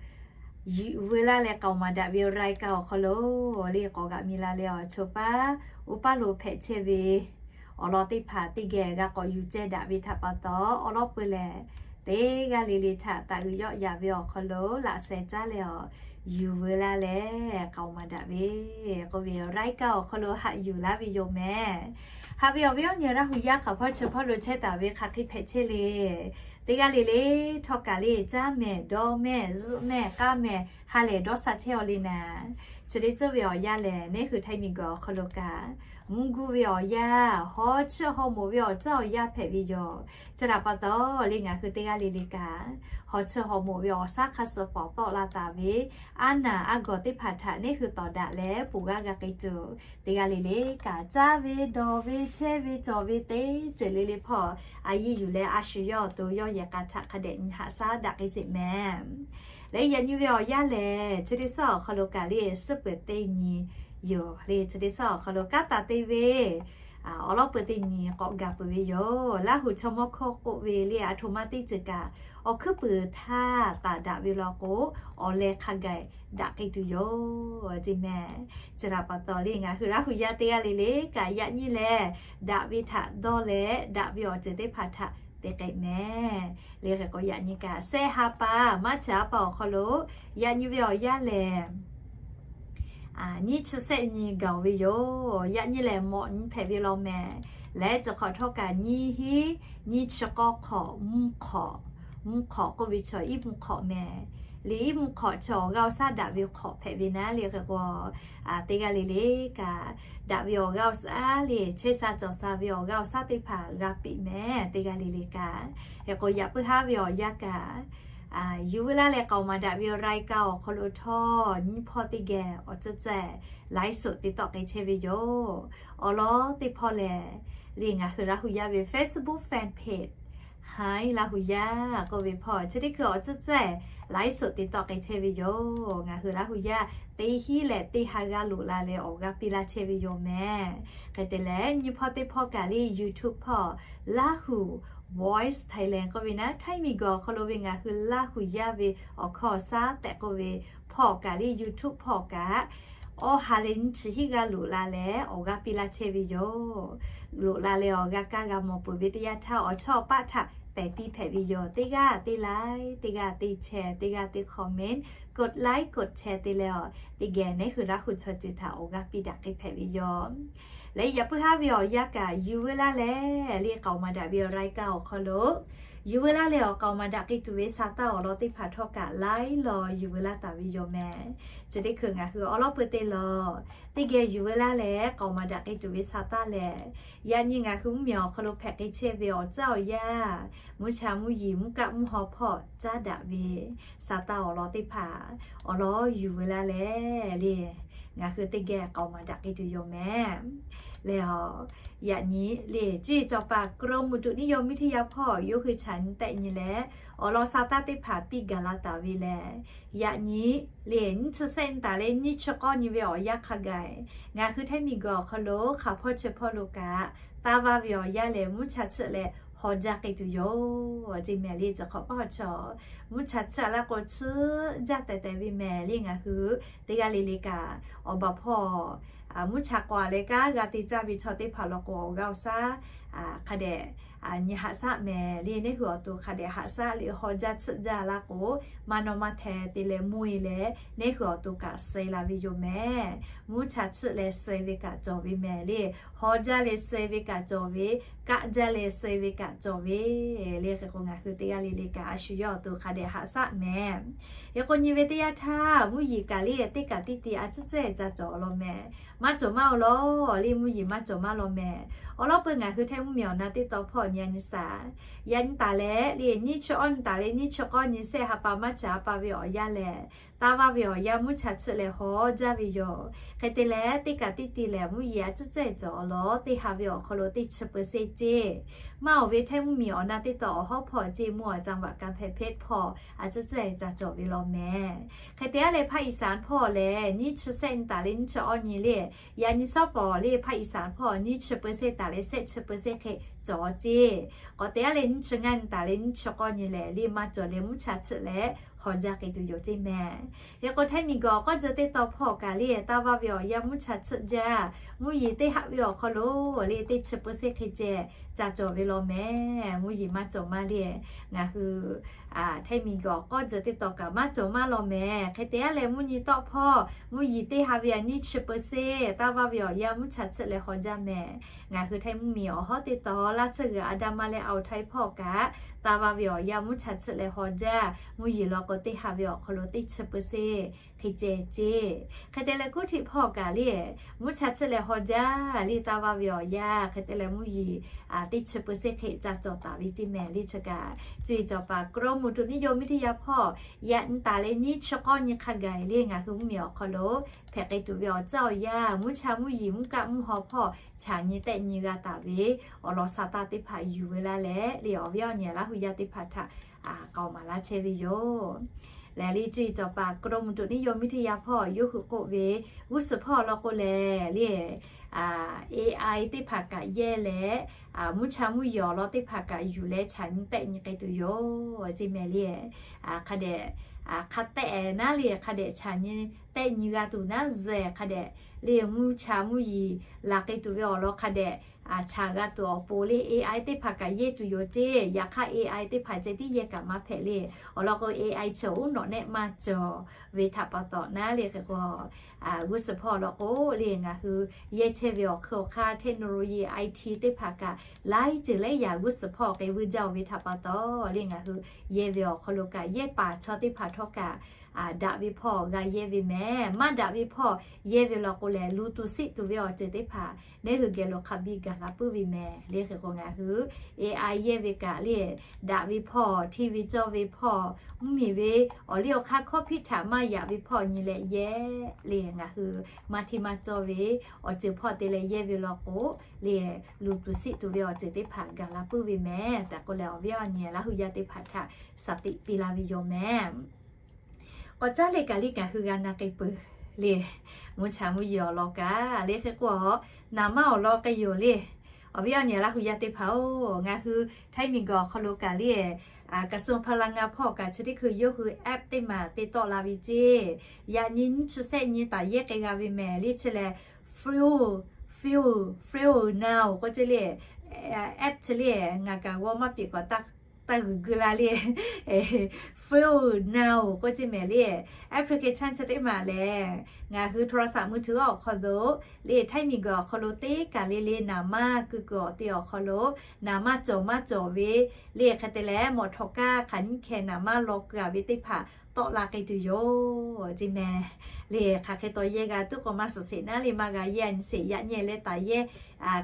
Yuˬ veu laˇ leh k'aoˍ maˍ daꞈ ve รายการ awˬ hk'aw lo le k'awꞈ g'aꞈ mi la leh awˬ choˬ paˉ oˇ paˉ lo hpehꞈ chehˇ ve awˬ lawn teˇ hpaˍ teˇ geh g'a k'awꞈ yuˬ ceh daꞈ ve htaꞈ pa taw, awˬ lawn peuˬ lehˬ teˇ g'aˇ le le htaꞈ taˍ uiˍ yawˆ yaˍ ve awˬ hk'aw lo laꞈ sheh caˉ leh awˬ yuˬ veu laˇ leh k'aoˍ maˍ daꞈ ve k'oˆ ve รายการ awˬ hk'aw lo haꞈ yuˬ laˇ ve yoˬ mehˍ. Haꞈ ve awˬ viˉ awˬ nyi Laˇ huˍ yaˇ hk'aˬ hpawˇ chi hpawˇ lo chehˇ taˍ ve hk'aˬ hk'e hpehꞈ chehˇ le. Teˇ g'aˇ le le htawˇ kaꞈ le caˇ mehˍ, dawˇ mehˍ, zuhˆ mehˍ, k'aˇ mehˍ, ha lehˬ dawˇ sha chehˇ aw le naˍ. Chi teˇ ceuˬ ve awˬ yanˇ lehˬ, neˇ hui Htaiˇ miˬguiˬ awˬ hk'aw lo kaꞈ mvuhˇ guˇ ve awˬ yanˇ, hawˉ chiˇ hawˉ moˍ ve awˬ ceuˬ awˬ yanˇ hpehꞈ ve yoˬ. Chi htaꞈ pa taw le ngaˬ hui teˇ g'aˇ le le kaꞈ hawˉ chiˇ hawˉ moˍ ve awˬ shaˉ hk'a suh pawˍ tawˆ la taˍ ve aˉ naˍ aˉ gawˬ teˇ hpaˍ htaꞈ neˇ hui tawˍ daꞈ leh ponˬ g'aˇ g'a k'ai tuˬ, teˇ g'aˇ le le kaꞈ caˇ ve, dawˬ ve, chehˇ ve, cawˬ ve teˇ ceuˬ le le hpawˇ a yiˇ yuˬ leh a shu yawˇ awˬ to yawˇ yehˬ k'a htaꞈ hk'a dehꞈ nyi haꞈ shaˉ daꞈ k'ai sheˍ mehˍ. Leh yaꞈ nyi ve awˬ yanˇ lehˬ, chi teˇ suhˉ awˬ hk'aw lo kaꞈ le suhˉ peuˬ teˇ nyi yoˬ le. Chi teˇ suhˉ awˬ hk'aw lo kanˉ taˍ te ve awˬ lawn peuˬ teˇ nyi k'awꞈ gaˬ peuˬ ve yoˬ. Laˇ huˍ chaw mawˇ hkawˇ k'oˆ ve le a htoꞈ ma teˇ ceuˬ kaꞈ awˬ hkuiˉ puiˍ htaˇ taˍ daꞈ ve law k'o, awˬ leh hk'a gaˬ daꞈ k'ai tuˬ yoˬ ceˇ mehˍ. Chi htaꞈ pa taw le ngaˬ hui Laˇ huˍ yaˇ teˇ g'aˇ le le kaꞈ yaꞈ nyi lehˬ daꞈ ve htaꞈ dawˇ leh daꞈ ve awˬ ceuˬ teˇ hpaˍ htaꞈ te k'ai mehˍ. Le hk'e k'o yaꞈ nyi kaꞈ shehˆ ha pa maˇ chi ha pa awˬ hk'aw lo yaꞈ nyi ve awˬ yanˇ lehˬ nyiˇ chi shehˆ nyi gaˬ ve yoˬ. Yaꞈ nyi lehˬ mawꞈ nyi hpehꞈ ve law mehˍ. Leh chi hk'awꞈ htawˇ kaꞈ nyiˇ hinˉ nyiˇ chi k'awˇ hk'awꞈ mvuhˇ hk'awꞈ, mvuhˇ hk'awꞈ k'oˆ ve chaw iˉ mvuhˇ hk'awꞈ mehˍ. Le iˉ mvuhˇ hk'awꞈ chaw awˬ g'aˇ awˬ shaˉ daꞈ ve hk'awꞈ hpehꞈ ve naˉ le hk'e k'o, teˇ g'aˇ le le kaꞈ daꞈ ve awˬ g'aˇ awˬ shaˉ le chehˇ sha cawˬ sha ve awˬ g'aˇ awˬ shaˉ teˇ hpaˍ g'a piˇ mehˍ. Teˇ g'aˇ le le kaꞈ hk'e k'o yaꞈ puiˉ haˉ ve awˬ yanˇ kaꞈ yuˬ veu laˇ leh k'aoˍ maˍ daꞈ ve รายการ awˬ hk'aw lo htawˇ nyiˇ hpawˇ teˇ geh awˬ ceuˬ ceuˬ ไลฟ์สด te tawˆ k'ai chehˇ ve yoˬ. Awˬ lawn teˇ hpawˇ lehˬ le ngaˬ hui Laˇ huˍ yaˇ ve Facebook fan page Htaiˇ Laˇ huˍ yaˇ k'oˆ ve hpawˇ chi teˇ hkui awˬ ceuˬ ceuˬ ไลฟ์สด te tawˆ k'ai chehˇ ve yoˬ. Ngaˬ hui Laˇ huˍ yaˇ teˇ hinˉ leh teˇ ha g'aˇ loꞈ la leh awˬ g'aˇ piˇ laˇ chehˇ ve yoˬ mehˍ. Hk'e te leh nyiˇ hpawˇ teˇ hpawˇ kaꞈ le YouTube hpawˇ Laˇ huˍ Voice Thailand k'oˆ ve naˉ Htaiˇ miˬguiˬ awˬ hk'aw lo ve ngaˬ hui Laˇ huˍ yaˇ ve awˬ hkawˇ awˬ shaˉ tehꞈ k'oˆ ve hpawˇ kaꞈ le YouTube hpawˇ kaꞈ awˬ ha leh nyiˇ chi hiˉ g'aˇ loꞈ la leh awˬ g'aˇ piˇ laˇ chehˇ ve yoˬ. Loꞈ la leh awˬ g'aˇ kaˇ g'a mawˬ peuˬ ve teˇ yanˇ htaˇ awˬ chawˇ awˬ paˆ htaꞈ pehˬ piˇ hpehꞈ ve yoˬ. Teˇ g'aˇ teˇ like, teˇ g'aˇ teˇ share, teˇ g'aˇ teˇ comment, กดไลค์ กดแชร์ te leh awˬ teˇ geh neˉ hui Laˇ huˍ chaw ceuˬ htaꞈ awˬ g'aˇ piˇ daꞈ k'ai hpehꞈ ve yoˬ. Leh yaꞈ puiˉ haˉ ve awˬ yanˇ kaꞈ yuˬ veu laˇ leh le k'aoˍ maˍ daꞈ ve awˬ รายการ awˬ hk'aw lo yuˬ veu laˇ leh awˬ k'aoˍ maˍ daꞈ k'ai tuˬ ve sa taˇ awˬ lawn teˇ hpaˍ htawˇ kaꞈ laiˉ law yuˬ veu laˇ taˍ ve yoˬ mehˍ. Chi teˇ hkui ngaˬ hui awˬ lawn peuˬ teˇ law teˇ geh yuˬ veu laˇ leh k'aoˍ maˍ daꞈ k'ai tuˬ ve sa taˇ lehˬ, yaꞈ nyi ngaˬ hui mvuhˇmiˬ awˬ hk'aw lo hpehꞈ k'ai chehˇ ve awˬ caˉ awˬ yaˇ, mvuhˇ cha mvuhˇ yiˍ mvuhˇ kaˆ mvuhˇ haw hpawˇ caˉ daꞈ ve sa taˇ awˬ lawn teˇ hpaˍ awˬ lawn yuˬ veu laˇ leh le ngaˬ hui teˇ geh k'aoˍ maˍ daꞈ k'ai tuˬ yoˬ mehˍ. Leh a, yaꞈ nyi le cuˇ yiˍ cawˬ paˍ กรมอุตุนิยมวิทยา hpawˇ yawˇ hui chaꞈ nyi tehˆ nyi leh awˬ lawn sa taˇ teˇ hpaˍ piˇ gaˬ la taˍ ve lehˬ, yaꞈ nyi le nyiˇ chi shehˆ nyi taˍ leh nyiˇ chi k'awˇ nyi ve awˬ yanˇ hk'a gaˬ ngaˬ hui Htaiˇ miˬguiˬ awˬ hk'aw lo hk'aˬ hpawˇ chi hpawˇ lo kaꞈ taˇ vaˇ ve awˬ yanˇ lehˬ mvuhˇ cha chiˆ leh haw jaˇ k'ai tuˬ yoˬ. Ceˇ mehˍ le, chi hk'awꞈ paˇ haw chaw mvuhˇ cha chiˆ laˇ k'o chiˆ jaˇ tehˬ tehˬ ve mehˍ le. Ngaˬ hui teˇ g'aˇ le le kaꞈ awˬ baˬ hpawˇ mvuhˇ cha k'awꞈ leh kanˉ g'a te caˇ ve chaw teˇ hpaˍ law k'o awˬ g'aˇ awˬ shaˉ hk'a dehꞈ nyi haꞈ shaˉ mehˍ le. Neˉ hui awˬ to hk'a dehꞈ haꞈ shaˉ le, haw jaˇ chiˆ jaˇ laˇ k'o maˇ nawˇ maˇ hteh te leh mvuhˇ e leh neˉ hui awˬ to kaꞈ suh la ve yoˬ mehˍ. Mvuhˇ cha chiˆ leh suh ve kaꞈ cawˬ ve mehˍ le. Haw jaˇ leh suh ve kaꞈ cawˬ ve, kaˆ jaˇ leh suh ve kaꞈ cawˬ ve le. Hk'e k'o ngaˬ hui teˇ g'aˇ le le kaꞈ a shu yawˇ awˬ to hk'a dehꞈ haꞈ shaˉ mehˍ. Hk'e k'o nyi ve teˇ yanˇ htaˇ mvuhˇ yeˬ kaꞈ le teˇ kaꞈ teˇ te a ciˉ cehˇ ca cawˬ law mehˍ. Maˇ cawˬ maˇ aw law le, mvuhˇ yeˬ maˇ cawˬ maˇ law mehˍ. Awˬ lawn peuˬ ngaˬ hui Htaiˇ mvuhˇmiˬ awˬ na teˇ taw hpawˇ nyi a nyi shaˍ. Yaꞈ nyi taˍ leh le nyiˇ chi awˇ nyi taˍ leh nyiˇ chi k'awˇ nyi shehˆ ha pa maˇ chi ha pa ve awˬ yanˇ lehˬ, taˇ vaˇ ve awˬ yanˇ mvuhˇ cha chiˆ leh haw jaˇ ve yoˬ. Hk'e te leh teˇ kaꞈ teˇ te lehˬ mvuhˇ yeˬ a ciˉ cehˇ cawˬ law teˇ ha ve awˬ hk'aw lo teˇ chi เปอร์เซ็นต์ ceˇ. Maˇ awˬ ve Htaiˇ mvuhˇmiˬ awˬ na teˇ taw awˬ hawˉ hpawˇ ceˇ mvuhˇ awˬ จังหวัดกำแพงเพชร hpawˇ a ciˉ cehˇ ca cawˬ ve law mehˍ. Hk'e te a leh ภาคอีสาน hpawˇ lehˬ nyiˇ chi shehˆ nyi taˍ leh nyiˇ chi awˇ nyi le, yaꞈ nyi shawˉ pawˍ le ภาคอีสาน hpawˇ nyiˇ chi เปอร์เซ็นต์ taˍ leh shehˆ chi เปอร์เซ็นต์ hk'e cawˬ ceˇ. K'awꞈ te a leh nyiˇ chi ngaˇ nyi taˍ leh nyiˇ chi k'awˇ nyi lehˬ le maˇ cawˬ leh mvuhˇ cha chiˆ leh haw jaˇ k'ai tuˬ yoˬ ceˇ mehˍ. Hk'e k'o, Htaiˇ miˬguiˬ awˬ k'awˇ jeh teˇ taw hpawˇ kaꞈ le, taˇ vaˇ ve awˬ yanˇ mvuhˇ cha tsuhˆ jaˇ, mvuhˇ yeˬ teˇ haꞈ ve awˬ hk'aw lo le teˇ chi peuˬ seˇ hk'e ceh ca cawˬ ve law mehˍ. Mvuhˇ yeˬ maˇ cawˬ maˇ le. Ngaˬ hui Htaiˇ miˬguiˬ awˬ k'awˇ jeh teˇ taw kaꞈ maˇ cawˬ maˇ law mehˍ. Hk'e te a leh, mvuhˇ nyi tawˆ hpawˇ mvuhˇ yeˬ teˇ haꞈ ve a nyiˇ chi peuˬ seˇ taˇ vaˇ ve awˬ yanˇ mvuhˇ cha tsuhˆ leh haw jaˇ mehˍ. Ngaˬ hui Htaiˇ mvuhˇ miˬ awˬ hawˉ teˇ taw laˇ tsuhˇ g'uiˬ Aˍdanˍ ma leh Awˬ htaiˇ hpawˇ kaꞈ taˇ vaˇ ve awˬ yanˇ mvuhˇ cha tsuhˆ leh haw jaˇ. Mvuhˇ yeˬ law k'o, teˇ haꞈ ve awˬ hk'aw lo teˇ chi peuˬ seˇ hk'e ceh ceˇ. Hk'e te leh, kuˉ htiˆ hpawˇ kaꞈ le mvuhˇ cha tsuhˆ leh haw jaˇ le, taˇ vaˇ ve awˬ yanˇ hk'e te leh mvuhˇ yeˬ teˇ chi peuˬ seˇ hk'e ca cawˬ taˍ ve ceˇ mehˍ le. Chi kaꞈ cuˇ yiˍ cawˬ paˍ กรมอุตุนิยมวิทยา hpawˇ yaꞈ nyi taˍ leh nyiˇ chi k'awˇ nyi hk'a gaˬ le ngaˬ hui mvuhˇ miˬ awˬ hk'aw lo hpehꞈ k'ai tuˬ ve awˬ tcuhˉ awˬ yanˇ, mvuhˇ cha mvuhˇ yeˬ mvuhˇ kaˆ mvuhˇ haw hpawˇ chaꞈ nyi tehˆ nyi g'a taˍ ve awˬ lawn sa taˇ teˇ hpaˍ yuˬ ve laˇ leh le, awˬ viˉ awˬ nyi Laˇ hu yaˇ teˇ hpaˍ htaꞈ k'aoˍ maˍ laˇ chehˇ ve yoˬ. Lehˬ le, cuˇ yiˍ cawˬ paˍ กรมอุตุนิยมวิทยา hpawˇ yawˇ hui k'oˆ ve, g'uˇ suhˍ hpawˇ law k'o lehˬ le, A I teˇ hpaˍ kaꞈ yehˇ leh, mvuhˇ cha mvuhˇ yeˬ awˬ lawn teˇ hpaˍ kaꞈ yuˬ leh chaꞈ nyi tehˆ nyi k'ai tuˬ yoˬ ceˇ mehˍ le. Hk'a dehꞈ, hk'a tehˆ naˉ le, hk'a dehꞈ chaꞈ nyi tehˆ nyi g'a tuˬ naˉ zehˬ hk'a dehꞈ le, mvuhˇ cha mvuhˇ yeˬ laˬ k'ai tuˬ ve awˬ lawn hk'a dehꞈ chaꞈ g'a tuˬ awˬ pon le, A I teˇ hpaˍ kaꞈ yehˇ tuˬ yoˬ ceˇ. Yaꞈ hk'aˇ A I teˇ hpaˍ ceh tiˉ yehˇ kaꞈ maˇ hpehꞈ le. Awˬ lawn k'o, A I chi uˉ nawꞈ nehˆ maˇ cawˬ ve htaꞈ pa taw naˉ le. Hk'e k'o, g'uˇ suhˍ hpawˇ law k'o le, ngaˬ hui yehˇ chehˇ ve awˬ hk'e awˬ hk'aˇ technology, I T teˇ hpaˍ kaꞈ laiˉ ceuˬ laiˉ yaꞈ g'uˇ suhˍ hpawˇ k'ai vuiˇ jaˇ-oˬ ve htaꞈ pa taw le, ngaˬ hui yehˇ ve awˬ hk'aw lo kaꞈ yehˇ paˍ chaw teˇ hpaˍ htawˇ kaꞈ daꞈ ve hpawˇ g'a yehˇ ve mehˍ. Maˇ daꞈ ve hpawˇ yehˇ ve law k'o lehˬ, luˬ tuˬ siˆ tuˬ ve awˬ ceuˬ teˇ hpaˍ neˉ hui geh lo hk'a biˇ gaˬ la puiˉ ve mehˍ le. Hk'e k'o, ngaˬ hui A I yehˇ ve kaꞈ le, daꞈ ve hpawˇ, hteˇ ve cawˇ ve hpawˇ, mvuhˇ miˬ ve awˬ liˇ awˬ hk'aˇ hkawˇ hpiˇ htaꞈ maˇ yaꞈ ve hpawˇ nyi leh yehˇ le, ngaˬ hui maˇ hteˇ maˇ cawˇ ve awˬ ceuˬ hpawˇ te leh yehˇ ve law k'o le, luˬ tuˬ siˆ tuˬ ve awˬ ceuˬ teˇ hpaˍ gaˬ la puiˉ ve mehˍ tehꞈ k'oˆ leh, awˬ viˉ awˬ nyi Laˇ hu yaˇ teˇ hpaˍ htaꞈ shaˍ tiꞈ piˇ laˇ ve yoˬ mehˍ. K'awꞈ caˉ le kaꞈ le ngaˬ hui g'a na k'ai peuˬ le, mvuhˇ cha mvuhˇ yeˬ awˬ lawn kaꞈ le. Hk'e k'o, naˍ manˇ awˬ lawn k'ai yoˬ le. Awˬ viˉ awˬ nyi Laˇ hu yaˇ teˇ hpaˍ-oˬ, ngaˬ hui Htaiˇ miˬguiˬ awˬ hk'aw lo kaꞈ le, กระทรวงพลังงาน hpawˇ kaꞈ chi teˇ hkui yawˇ hui app teˇ maˬ te tawˆ la ve ceˇ. Yaꞈ nyi nyiˇ chi sehˆ nyi taˍ yehˇ k'ai g'a ve mehˍ le. Chi lehˬ, Fuel, Fuel, Fuel Now k'oˆ ceˇ le, app chi le, ngaˬ kaꞈ g'aw maˇ piˍ k'awꞈ taˇ g'uiˬ gui la le. Fuel Now k'oˆ ceˇ mehˍ le. Application chi teˇ maˬ lehˬ, ngaˬ hui โทรศัพท์มือถือ awˬ hk'aw lo le, Htaiˇ miˬguiˬ awˬ hk'aw lo teˇ kaˬ le le naˍ manˇ keu kuiˬ awˬ te awˬ hk'aw lo naˍ manˇ cawˬ maˇ cawˬ ve le, hk'e te leh มอเตอร์ไซค์ kaꞈ nyiˇ hkeh naˍ manˇ law keu-a ve teˇ hpaˍ tawˆ la k'ai tuˬ yoˬ ceˇ mehˍ le. Hk'aˬ hk'e taw yehˇ g'a tuˉ k'o maˇ suhˍ sheˍ naˉ le, maˇ g'a yehˇ a nyi sheˍ, yaꞈ nyi leh taˍ yehˇ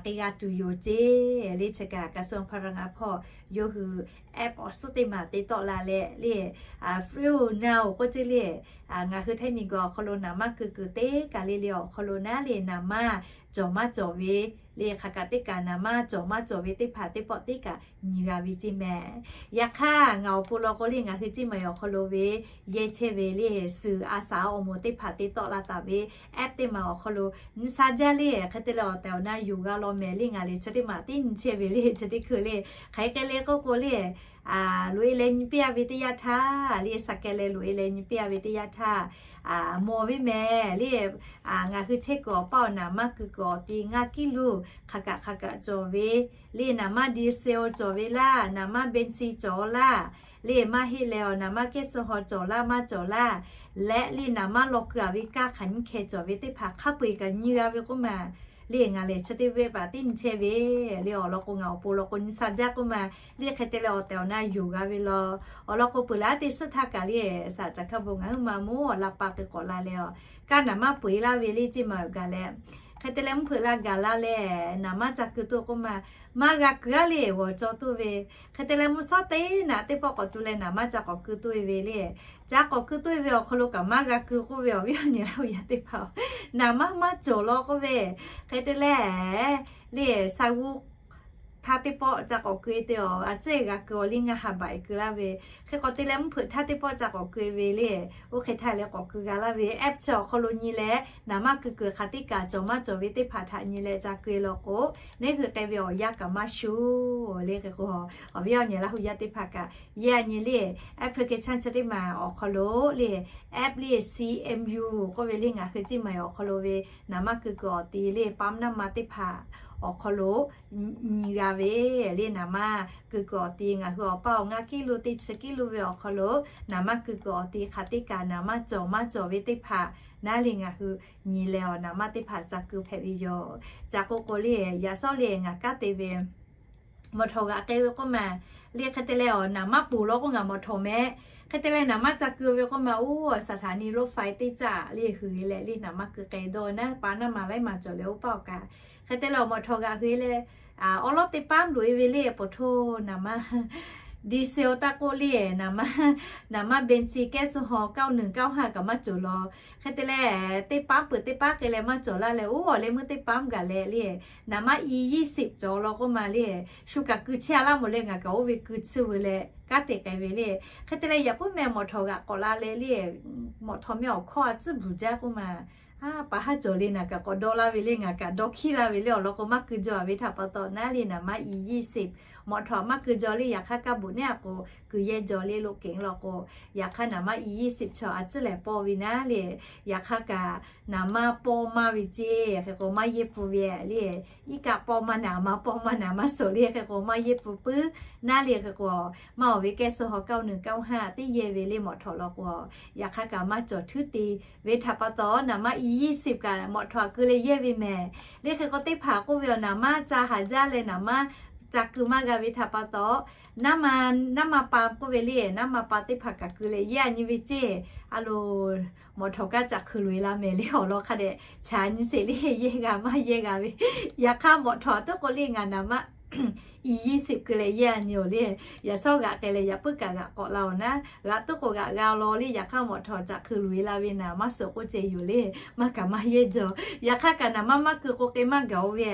k'ai g'a tuˬ yoˬ ceˇ le. Chi kaꞈ กระทรวงพลังงาน hpawˇ yawˇ hui app awˬ suhˉ teˇ maˬ te tawˆ la leh le, Fuel Now k'oˆ ceˇ le. Ngaˬ hui Htaiˇ miˬguiˬ awˬ hk'aw lo naˍ manˇ keu kuiˬ teˇ kaˬ le le awˬ hk'aw lo naˉ le naˍ manˇ cawˬ maˇ cawˬ ve le, hk'aˬ kaꞈ teˇ kaꞈ naˍ manˇ cawˬ maˇ cawˬ ve teˇ hpaˍ teˇ pawˆ teˇ kaꞈ nyi g'a ve ceˇ mehˍ. Yaꞈ hk'aˇ, ngaˬ awˬ pon law k'o le, ngaˬ hui ceˇ maˬ awˬ hk'aw lo ve yehˇ chehˇ ve le, suhˍ a shaˍ awˬ moˍ teˇ hpaˍ te tawˆ la taˍ ve app teˇ maˬ awˬ hk'aw lo nyi sha jaˇ le. Hk'e te leh awˬ tehˬ awˬ na yonˍ g'a law mehˍ le. Ngaˬ lehˬ chi teˇ maˬ tiˉ nyi chehˇ ve le, chi teˇ hkui le. Hk'aˬ hk'e le k'oˆ k'o le, loꞈ-e leh nyi piˇ-a ve teˇ yanˇ htaˇ le, shaˍ keh leh loꞈ-e leh nyi piˇ-a ve teˇ yanˇ htaˇ, mawˬ ve mehˍ le. Ngaˬ hui chehˇ kuiˬ awˬ paˇ awˬ naˍ manˇ keu kuiˬ awˬ ti ngaˇ kiˉ luˬ hk'aˬ kaꞈ hk'aˬ kaꞈ cawˬ ve le, naˍ manˇ diesel cawˬ ve laˇ, naˍ manˇ benzin cawˬ laˇ le, maˇ heˆ leh awˬ naˍ manˇ แก๊สโซฮอล์ cawˬ laˇ maˇ cawˬ laˇ leh le, naˍ manˇ law keu-a ve kaˇ hk'aˬ nyiˇ hkeh cawˬ ve teˇ hpaˍ hk'a peu-eˬ kaꞈ nyi g'a ve k'oˆ ma le. Ngaˬ lehˬ chi teˇ venˇ baꞈ tiˉ nyi chehˇ ve le. Awˬ lawn k'o, ngaˬ awˬ pon law k'o nyi sha jaˇ k'oˆ ma le. Hk'e te leh awˬ tehˬ awˬ na yonˍ g'a ve law. Awˬ lawn k'o, peuˬ laˉ teˇ suhˉ htaˇ kaꞈ le, shaˍ caˬ hkaˇ bon ngaˬ hui ma mawˇ awˬ la pa k'e k'awꞈ la leh a, kaˇ naˍ manˇ peu-eˬ laˇ ve le ceˇ maˬ awˬ gaˬ leh, hk'e te leh mvuhˇ hpeuꞈ la gaˬ la leh naˍ manˇ ca keu toˆ k'oˆ ma, maˇ g'a keu-a le, g'awˬ caw toˆ ve. Hk'e te leh mvuhˇ shawˉ teˇ naꞈ teˇ pawˆ k'awꞈ tu leh naˍ manˇ ca k'awꞈ keu toˆ-e ve le. Ca k'awꞈ keu toˆ-e ve awˬ hk'aw lo kaꞈ maˇ g'a keu k'oˆ ve, awˬ viˉ awˬ nyi Laˇ hu yaˇ teˇ hpaˍ-oˬ, naˍ manˇ maˇ cawˬ law k'oˆ ve. Hk'e te leh le, sha g'uˇ htaˇ teˇ pawˆ ca k'awꞈ keu-e te awˬ, a ciˉ g'a keu awˬ liˇ ngaˇ ha baꞈ keu laˇ ve. Hk'e k'awꞈ te leh mvuhˇ hpeuꞈ htaˇ teˇ pawˆ ca k'awꞈ keu-e ve le. Oˇ hk'e htaˇ leh k'awꞈ keu g'a laˇ ve app chi awˬ hk'aw lo nyi leh naˍ manˇ keu kuiˬ hk'aˬ teˇ kaꞈ cawˬ maˇ cawˬ ve teˇ hpaˍ htaꞈ nyi leh ca keu-e law k'o, neˇ hui k'ai ve awˬ yanˇ kaꞈ maˇ shuˍ le. Hk'e k'o, awˬ viˉ awˬ nyi Laˇ hu yaˇ teˇ hpaˍ kaꞈ yehˇ a nyi le, application chi teˇ maˬ awˬ hk'aw lo le, app le C M U k'oˆ ve le ngaˬ hui teˇ maˬ awˬ hk'aw lo ve naˍ manˇ keu kuiˬ awˬ ti le ปั๊มน้ำมัน teˇ hpaˍ awˬ hk'aw lo nyi g'a ve le. Naˍ manˇ keu kuiˬ awˬ ti ngaˬ hui awˬ paˇ awˬ ngaˇ kiˉ lo teˇ chi kiˉ lo ve awˬ hk'aw lo naˍ manˇ keu kuiˬ awˬ ti hk'aˬ teˇ kaꞈ naˍ manˇ cawˬ maˇ cawˬ ve teˇ hpaˍ naˉ le ngaˬ hui nyi leh awˬ naˍ manˇ teˇ hpaˍ ca keu hpehꞈ ve yoˬ. Ca k'oˆ k'o le, yaꞈ shawˉ le ngaˬ kanˉ te ve มอเตอร์ g'aꞈ k'ai ve k'oˆ ma le, hk'e te leh awˬ naˍ manˇ poˬ law k'o ngaˬ มอเตอร์ mehˆ. Hk'e te leh naˍ manˇ ca keu ve k'oˆ ma, oˇ สถานีรถไฟ teˇ caˆ le hui leh le naˍ manˇ keu k'ai dawˇ naˉ ปั๊มน้ำมัน laiˉ maˬ cawˬ leh oˇ paˇ awˬ kaꞈ. Hk'e te leh awˬ มอเตอร์ g'aꞈ hui leh awˉ lawˉ teˇ ปั๊ม loꞈ-e ve le, poˬ htoˇ naˍ manˇ ดีเซล taˇ k'oˆ le, naˍ manˇ เบนซิน แก๊สโซฮอล์ เก้าหนึ่งเก้าห้า kaꞈ maˇ cawˬ law. Hk'e te leh teˇ ปั๊ม peuˬ teˇ ปั๊ม k'ai leh maˇ cawˬ laˇ leh, oˇ awˬ leh meuˇ teˇ ปั๊ม gaˬ leh le, naˍ manˇ อียี่สิบ cawˬ law k'oˆ ma le, shu kaꞈ keu chehˇ a laˇ mawˬ leh ngaˬ kaꞈ oˇ ve keu tsuhˇ ve leh kanˉ te k'ai ve le. Hk'e te leh yaꞈ puiˉ meh มอเตอร์ g'aꞈ k'awꞈ la leh le, มอเตอร์ meh awˬ hkawˇ a tcuhˉ bvuhˬ jaˇ k'oˆ ma, a pa haˉ cawˬ le naˍ kaꞈ k'awꞈ dawˇ laˇ ve le, ngaˬ kaꞈ dawˇ hkiˇ laˇ ve le awˬ lawn k'o maˇ keu jaw ve htaꞈ pa taw naˉ le naˍ manˇ อียี่สิบ mawꞈ htawnˍ maˇ keu jaw le. Yaꞈ hk'aˇ kaˇ bvuhꞈ neˉ a k'o keu yehˇ jaw le lo k'e law k'o, yaꞈ hk'aˇ naˍ manˇ อียี่สิบ chaw a ciˉ lehˬ pawˇ ve naˉ le. Yaꞈ hk'aˇ kaꞈ naˍ manˇ pawˇ maˇ ve ceˇ hk'e k'o maˇ yehˇ pfuhˇ ve le. Iˉ kaˆ pawˇ maˇ naˍ, maˇ pawˇ maˇ naˍ maˇ suhˍ le hk'e k'o maˇ yehˇ pvuh puiˉ naˉ le. Hk'e k'o maˇ awˬ ve แก๊สโซฮอล์ เก้าหนึ่งเก้าห้า teˇ yehˇ ve le mawꞈ htawnˍ law k'o, yaꞈ hk'aˇ kaꞈ maˇ cawˬ htuˉ te ve htaꞈ pa taw naˍ manˇ อียี่สิบ kaꞈ mawꞈ htawnˍ a keu leh yehˇ ve mehˍ le. Hk'e k'o teˇ hpaˍ k'oˆ ve awˬ naˍ manˇ ca haˍ jaˇ leh naˍ manˇ ca keu maˇ g'a ve htaꞈ pa taw, naˉ ma pa k'oˆ ve le, naˉ ma pa teˇ hpaˍ kaꞈ keu leh yehˇ a nyi ve ceˇ. A lo, mawꞈ htawnˍ kaꞈ ca hkui loꞈ-e la mehˍ le awˬ lawn hk'a dehꞈ chaꞈ nyi sheˍ le, yehˇ g'a maˇ yehˇ g'a ve. Yaꞈ hk'aˇ mawꞈ htawnˍ a tuˉ k'o le ngaˬ naˍ manˇ อียี่สิบ keu leh yehˇ a nyi-oˬ le. Yaꞈ shawˉ g'aꞈ k'ai leh yaꞈ puiˉ kaꞈ g'aꞈ k'awꞈ la-oˬ naˉ, g'aꞈ tuˉ k'o g'aꞈ g'a law le. Yaꞈ hk'aˇ mawꞈ htawnˍ ca hkui loꞈ-e la ve naˍ maˇ suhˍ k'oˆ ceh yoˬ le. Maˇ kaꞈ maˇ yehˇ jaw. Yaꞈ hk'aˇ kaꞈ naˍ manˇ maˇ keu k'o k'e maˇ gaˬ-oˬ ve